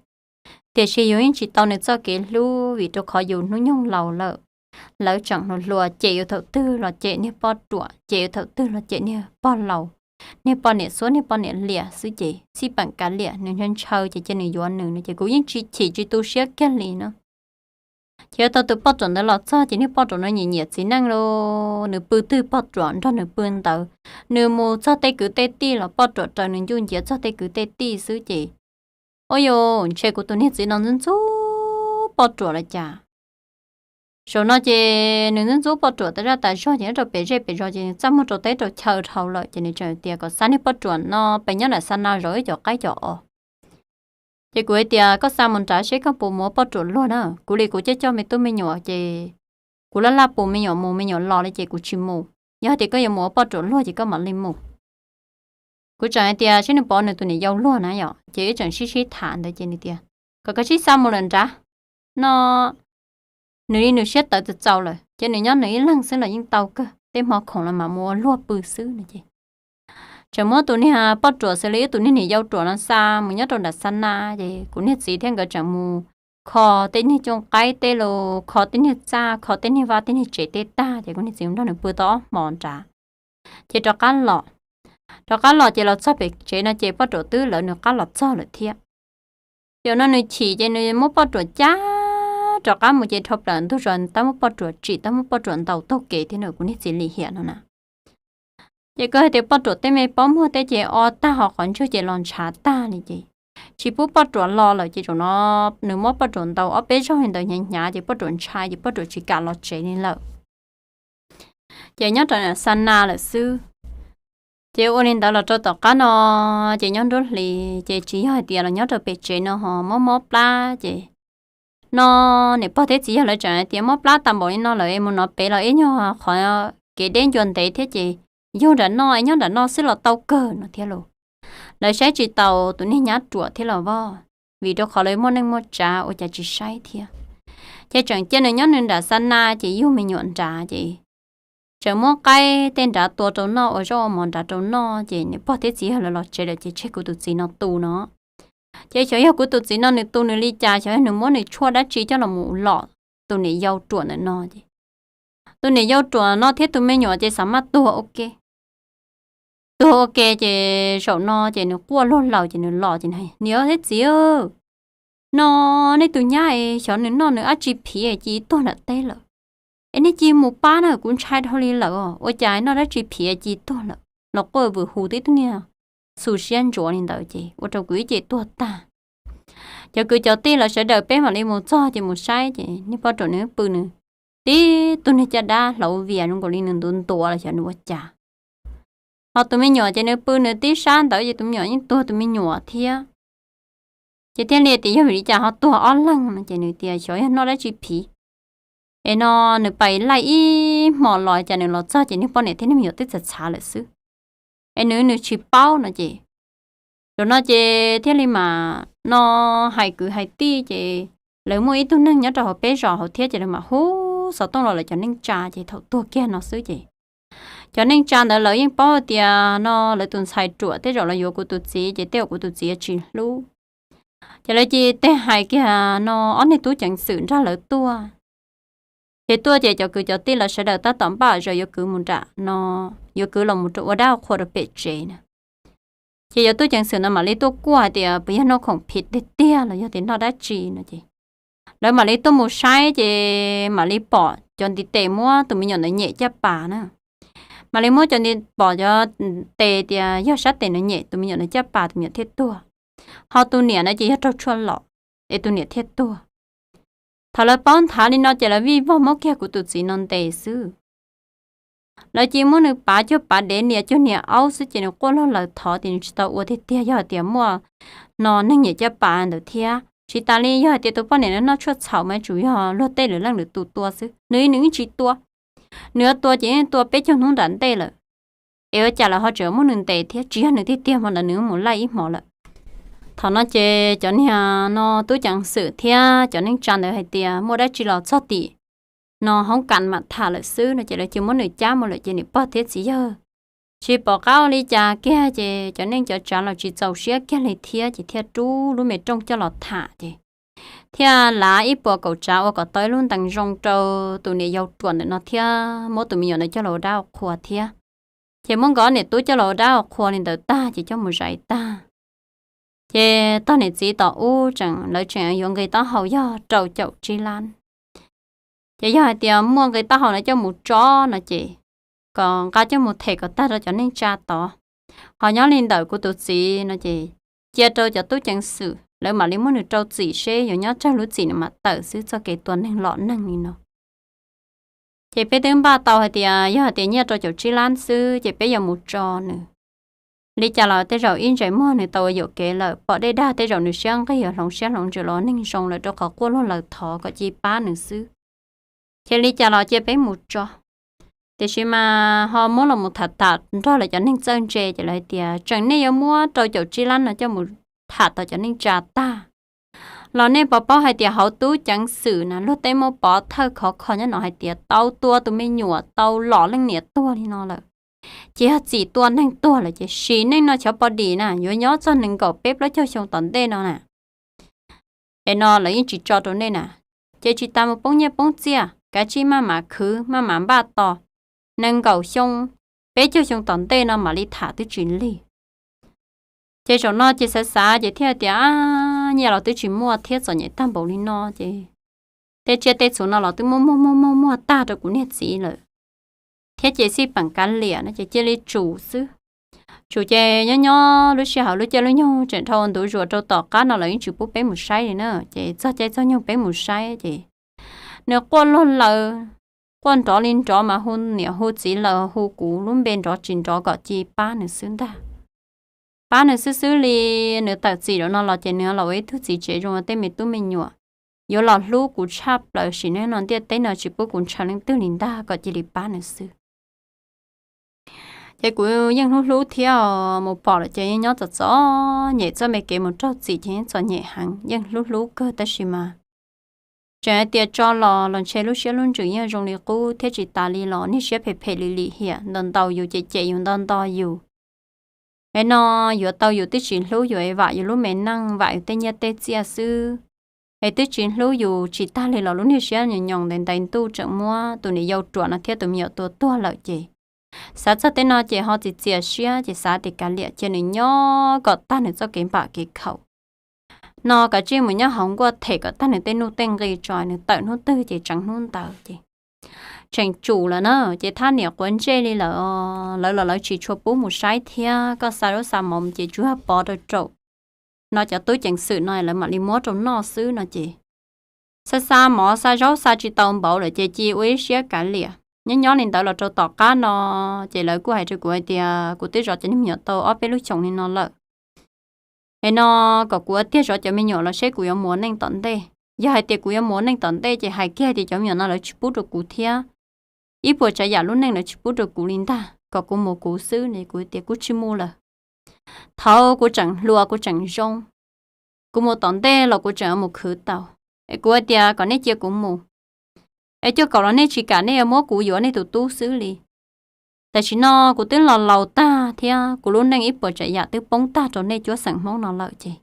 Tiam sis yus yeej tsis tau nws txoj kev hlub vim rau qhov yus hnub nyoog laus lawm. Lawv tseem hluas hluas, cem yus thaum twg los cem niag poj ruam, cem yus thaum twg los cem niag pog laus, niag poj niam xuab niag poj niam liam xwb ces xij peem kav liam, nws ntshaw ntshaw ces cia nws yuav nws no ces kuv yeej tsis chim tsis tu siab kiag li no. Ces yuav tau tus poj ruam ntawd los txog ces niag poj ruam no nyiam nyiam txiv neej lauj, nws pw twg poj ruam nrog nws pw ntawd. Nws mus txog tej kwv tej tij los poj ruam raws nws ncuj nciav txog tej kwv tej tij xwb ces, ua yuav ntshe kuv tus niag txiv no ntxub ntxub poj ruam los cas. Zaum no ces nws ntxub ntxub poj ruam tas zaj tas zog ces nyob rau pem zej pem zos ces nws txaj muag rau teb rau chaw dhau lawm ces nws tseem tias kom xa niag poj ruam no pem nyob nram xa na zaum ib cov qaib cov os. Ces kuv hais tias koj xa mus nrad seb koj puas muab poj ruam luag na, kuv li kuv coj coj me tub me nyuam ces kuv laj laj pus me nyuam mus me nyuam los li ces kuv tsis mus. Yog hais tias koj yuav mus ua poj ruam luag ces koj mam li mus. Kuv tseem hais tias seb nws puas nws tus niam yau luag na yom, ces wb tseem sib sib tham ntawd ces nws tias kom kav tsij xa mus lawm nrad no, nws li nws siab tawv txaus txaus lawm ces nws nyob nws ib leeg xwb los yeej tau kawg, tej hmo khoom los mam mus ua luag pw xwb no ces tseem muab tus niag poj ruam xws li wb tus niag niam yau ruam no xa mus nyob rau nram xa na. Ces kuv niag txiv thiab nkawd tseem mus kho tej niag cooj qaib tej los kho tej niag txaj kho tej niag vaj tej niag tsev tej tag ces kuv niag txiv nrog nws pw tau ob hmo nrad ces rov qab los. Rov qab los ces los txog pem tsev no ces poj ruam twb lawv nws qab los txog lawm thiab. Ces no nws chim ces nws muab poj ruam cab rov qab mus ces dhau plaws ntug zos tab muab poj ruam tsim tab muab poj ruam ntaus taug kev thiab na, kuv niag txiv lim hiam no na. Ces koj hais tias poj ruam tej me pob muag tej ces o tag ho qhov ntswg ces los ntshav tag li ces tsis pub poj ruam los lawm ces zaum no nws muab poj ruam ntaus ob peb zaug li ntawd hnyav hnyav ces poj ruam ntshai ces poj ruam tsis kam los tsev li lawm. Ces nyob rau xa na lawm xwb. Ces ua li ntawd los rau tom qab no ces nyob nruab hlis ces tsis yog hais tias los nyob rau pem tsev no ho mob mob plab ces no niam pog thiab txiv yawg lawv tseem hais tias mob plab tas npaum li no lawm es mus no pem los ib nyuag qhov kev deb ncua ntev thiab ces yug nram no es nyob nram no xwb los tau kawg no thiab lauj. Lawv saib tsis taus tus niag nyab ruam thiab los voj, vim rau qhov lawv muaj neej muaj tsav ua cas tsis saib thiab. Ces tseem cia nws nyob nws nram xa na ces yug me nyuam nrad ces tseem muab qaib tej nrad tua rau noj ua zaub ua mov nrad rau noj ces niam pog thiab txiv yawg lawv los tsev lawm ces tseg kuv tus txiv no tu no. Ces xyov yog kuv tus txiv no nws tu nws li cas, xyov yog nws muab nws tshuaj dab tsi coj los mus lom tus niam yau ruam ntawm no ces tus niam yau ruam no thiab tus me nyuam ces xav maj tuag ua ke. Tuag ua ke ces zaum no ces nws quaj luag laws ces nws los ces nws, niam thiab txiv, no nej tus nyab es xyov nws noj nws dab tsi phiv cia tuag nram teb lawm. Es nej cia mus pab na, kuv ntshai dhau li lawm os, ua cas noj dab tsi phiv cia tuag lawm. Los quaj vwm hu tib tug niag xu siab ntsuav li ntawd ces ua rau kuv ib ce tuag tag. Cov kwv cov tij lawv sawv daws peb mam li mus txog ces mus saib ces niag poj ruam nws pw nws tib tug niag caj dab hlauv vias zoo nkaus li nws ntuav ntuav los xyov nws ua cas. Ho tus me nyuam ces nws pw nws tib sab ntawd ces tus me nyuam yeej tuag tus me nyuam thiab. Ces thiaj li tias yog vim li cas ho tuag ob leeg no ces nws tias xyov yog noj dab tsi phiv es no nws pais laij ib hmos los cas nws los txog ces niag poj niam thiab niag me nyuam twb txhav txhav lawm xwb. Es nws nws tsis paub no ces, zaum no ces thiaj li mam no hais kwv hais tij ces lawv muaj ib tug neeg nyob rau hauv peb zos hauv thiab ces lawv mam hu xov tooj los lawv cov neej tsa ces thaum tuag kiag no xwb ces cov neej tsa ntawd lawv yeej paub tias no lawv tus ntxhais ruam tej zaum los yuav kuv tus txiv ces tej zaum kuv tus txiv tsis hlub. Ces lawv cia li hais kiag no ob niag tub ceev xwm nrog lawv tuaj. Ces tuaj ces cov kwv cov tij lawv sawv daws tab tom npaj zos yuav kwv mus nram no, yuav kwv los mus rau ua dab ua qhua rau pem tsev na. Ces cov tub ceev xwm no mam li tuaj kuaj hais tias puas yog noj khoom phiv tiag tiag los yog tias noj dab tsi no ces lawv mam li tuaj mus saib ces mam li pom cov ntiv tes muab tus me nyuam ntawd nyem caj pas na. Mam li muab cov ntiv, pom cov tes tias yog sab tes no nyem tus me nyuam ntawd caj pas tus me nyuam thiaj tuag. Ho tus niam no ces yog raug tshuaj lom es tus niam thiaj tuag. Thaum lawv paub nthav li no ces lawv vij vog muab kiag kuv tus txiv no ntes xwb. Lawv cia muab nws pav cuag pav dev nias cuag nias aub xwb ces nws quaj luag lawm thov tias nws tsis tau ua tiag tiag, yog hais tias muaj no neeg nyem caj pas ntawd thiab. Tsis tas li yog hais tias tus poj niam no noj tshuaj txhaum mas tsuas yog luag tej lwm leej lwm tus tua xwb, nws nws yeej tsis tua. Nws yuav tua ces yeej tua peb caug hnub nram ntej lawm. Es ua cas lawv ho tseem muab nws ntes thiab, tsis yog nws tiag tiag hmo ntawd nws mus laij ib hmos lawm. Thaum no ces cov niag no tub ceev xwm thiab cov neej tsa ntawd hais tias muaj dab tsi los txog tim no hoob kas mam tham lawm xwb no ces lawv cia muab nws cab mus lawm ces nws pog thiab txiv yawg tsis pom qab ua li cas kiag ces cov neej cov tsav los tsis txaus siab kiag li thiab ces thiaj rub lub me rooj coj los tham ces thiaj lav ib puas kaum tsav ua kom tau ib lub ntees zoo rau tus niam yau ruam ntawm no thiab muab tus me nyuam ntawd coj los ua dab ua qhua thiab. Ces muab nkawd niam tub coj los ua dab ua qhua li ntawd tag ces coj mus zais tag. Ces tog niam txiv tom ub tseem, lawv tseem yuav nqi taub hau yog rau caum tsib lab. Ces yog hais tias muaj nqi taub hau no coj mus tso no ces kom nqa coj mus them kom tag rau cov neej tsa tod. Ho nyob li ntawm kuv tus txiv no ces cia rau cov tub ceev xwm lawv mam li muab nws rau txim seb yuav nyob tsawg lub txim nws mam tawm xwb, txoj kev tua neeg lom neeg li no. Ces peb twb npaj tau hais tias yog hais tias nyiaj rau caum tsib lab xwb ces peb yuav mus tso nws. Li cas los tej zaum ib ntsais muag nws tau ua yuam kev lawm, pom dej dag tej zaum nws siab nqig yuav hloov siab hloov ntsws los neeg zoo lawm rau qhov quaj luag lawm thov kom cia pab nws xwb. Ces li cas los cia peb mus tso. Tiam sis mas ho muab los mus tham tham nrog lawv cov neeg txawj ntse ces lawv hais tias tseem nej yuav muab rau caum tsib lab no coj mus tham tau cov neej tsa tag los nej puas paub hais tias hauv tub ceev xwm na luag tej muaj pov thawj khov kho nyob no hais tias tau tua tus me nyuam tau lom leej niam tuag li no lawm, ces yog txim tua neeg tuag lawm ces sim neej no cov pov dim na yuav nyob txog nees nkaum peb plaub caug xyoo tom ntej no na. Es no lawv yeej tsis tso rau nej na, ces tsis tas mus poob nyiaj poob txiaj kav tsij maj mam khwv maj mam npaj tos, nees nkaum xyoo, peb caug xyoo tom ntej no mam li tham twb tsis lig. Ces zaum no ces xav xav ces thiaj tias nyiaj los twb tsis muaj thiab txom nyem tag npaum li no ces tej tsiaj tej txhu no los twb muab muag muag muag muag tag rau kuv niag txiv lawm, thiab ces xij peem kav liam no ces cia li tsum xwb. Tsum ces nyob nyob lub sij hawm lub caij lub nyoog tseem dhau ntuv zuas rau tom qab no lawv yeej tsis pub peb mus saib li na, ces txog caij txog nyoog peb mus saib ces nws quaj luag lawm, quaj nrov li nrov mas hu niam hu txiv lawm hu kuv lub npe nrov tsis nrov kom cia pab nws xwb ntag. Pab nws xwb xwb li, nws tawm txim zaum no los ces nws los ua ib tug txiv tsev zoo tej me tub me nyuam, yuav los hlub kuv tshaj plaws sim neej no ntiaj teb no tsis pub kuv ntshaw leej twg li ntag kom cia li pab nws xwb. Ces kuv yeej hlub hlub thiab mus pom lawm ces yeej nyob txom txom nyem, txoj me kev mus raug txim ces yeej txom nyem heev, yeej hlub hlub kawg tab sis mas tseem hais tias tso los los ntshe lub siab lub ntsws yeej zoo li qub thiab tsis tas li los niag siab phem phem lim lim hiam ntau ntau yus cem cem yus nto nto yus. Es no yuav tau yus twb tsis hlub yus es vam yus lub me neej vam yus tej nyiaj tej txiaj xwb, es twb tsis hlub yus tsis tag li los lub niag siab nyoos nyoos ntais ntais ntuj tseem muab tus niam yau ruam no thiab tus me nyuam tua tuag lawm ces xav txog tej no ces ho txias txias siab ces xav tias kav liam cia nws nyob kom tag nws txoj kev npam kev khaum no, kav tsij mus nyob hauv nkuaj them kom tag nws tej nuj tej nqi tso, nws tawm hnub twg ces tseev hnub ntawd ces tseem tsum lawm na. Ces thaj niam quav ntsej li lawm, lawv los lawv tsis tshua pub mus saib thiab, koj xa zaub xa mov ces tsuas yog pov rau raum no cov tub ceev xwm no lawv mam li muab rau noj xwb no ces xa xa mov xa zaub xa tsis tau npaum lawm ces cia ua ib siab kav liam. Nyob nyob li ntawd los rau tom qab no, ces lawv kuj hais rau kuv hais tias kuv twb zov cov niag me nyuam tau ob peb lub xyoos li no lawm. Es no kom kuv ua tiag zov cov me nyuam los seb kuv yuav mus ua neej tom ntej. Yog hais tias kuv yuav mus ua neej tom ntej ces hais kiag tias cov me nyuam no lawv tsis pub rau kuv thiab, ib puas tsav yam lub neej lawv tsis pub rau kuv li ntag, kom kuv mus kuv xwb no. Kuv tias kuv tsis mus lawm. Thaud kuv tseem hluas kuv tseem zoo, kuv mus tom ntej los kuv tseem yuav mus khwv tau. Es kuv hais tias kom nej cia kuv mus, es cuaj kaum los nej tsis kam, nej yuav muab kuv yuav nej tus tub xwb li. Tam sim no kuv twb los laus tag thiab kuv lub neej ib puas tsav yam twb poob tag rau nej cuab xeem Hmoob no lawm ces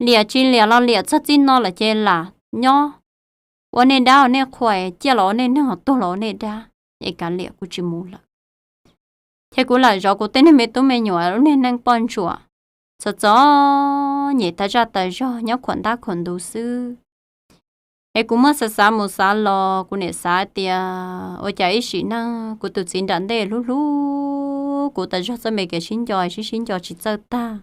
liam tsis liam los liam txog txij no lawm ces lam nyob ua nej dab ua nej qhua, ciaj los ua nej neeg, tuag los ua nej dab, es kav liam kuv tsis mus lawm. Ces kuv lam zov kuv tej niag me tub me nyuam lub niag neej poj ntsuam, txom txom nyem tas zaj tas zog nyob khuam ntab khuam ntuv xwb. Es kuv muab xav xav mus xav los kuv niam xav tias ua cas ib sim neej kuv tus txiv nram ntej hlub hlub kuv tas zog, txoj me kev sib nco sib sib nco tsis txawj tag.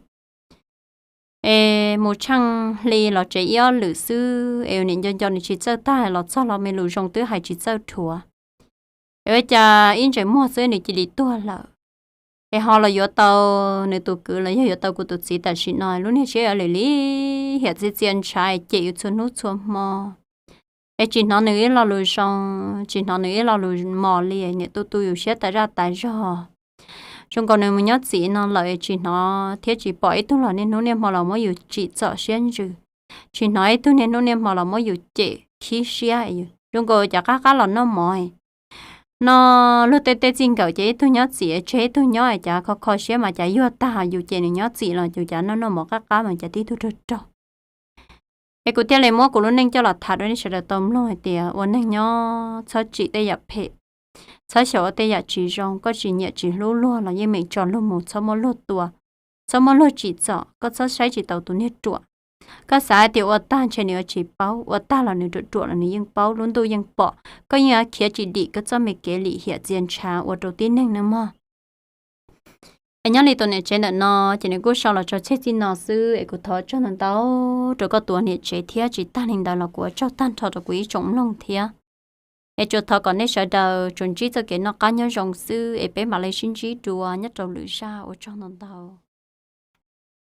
Es mus tsheej hli los tsev ib ob lwm xwb, es nim nco nco nws tsis txawj tag, los txog los me lus zoo twb hais tsis txawj dhuav. Es ua cas ib ntsais muag xwb nws cia li tuag lawm. Es ho los yuav tau nws tus kwv los yog yuav tau kuv tus txiv tam sim no lub niag siab yuav lim li hiam txia txia ntshav, cem yus txhua hnub txhua hmo. Es tsis hnov nws ib lo lus zoo, tsis hnov nws ib lo lus mos li, niam tu tu yus siab tas zaj tas zog. Zoo nkaus nws mus nyob txim no lawm tsis hnov thiab tsis pom ib tug los niaj hnub niaj hmo los muab yus tsim txom siab ntsws, tsis hnov ib tug niaj hnub niaj hmo los muab yus cem khib siab. Zoo nkaus cov qab qab los noj mov no, luag tej txij nkawm ces ib tug nyob txim tseg ib tug nyob, cas kho kho siab mas cas yuag tag, yus cem nws nyob txim los yus cas noj noj mov qab qab mas cas tib tug raug raug. Es kuv thiaj li muab kuv lub neej coj los tham rau nej sawv daws tau mloog hais tias ua neeg nyob txhob tsim tej yam phem, txhob xyaum ua tej yam tsis zoo. Koj tsis nyiam tsis hlub luag los yeej meem tso luag mus, txhob muab luag tua, txhob muab luag tsim txom, koj txhob saib tsis taus tus niag ruam. Koj xav hais tias ua tag ntshe nws yuav tsis paub, ua tag los nws ruam ruam los nws yeej paub, lub ntuj yeej pom, koj yeej yuav khiav tsis dim koj txoj me kev lim hiam txia ntshav ua rau tib neeg nawb mog. Es nyob li tus niam tsev ntawm no ces nws kuj sau los txog txij no xwb, es kuv thov tsaug ntau ntau rau koj tus niam tsev thiab tsis tag li ntawd los kuv ua tsaug tag nrho rau kuv ib tsoom mloog thiab. Es tsuas thov kom nej sawv daws tsuas ntsib txoj kev noj qab nyob zoo xwb, es peb mam li sib ntsib dua nyob rau lwm zaj, ua tsaug ntau ntau.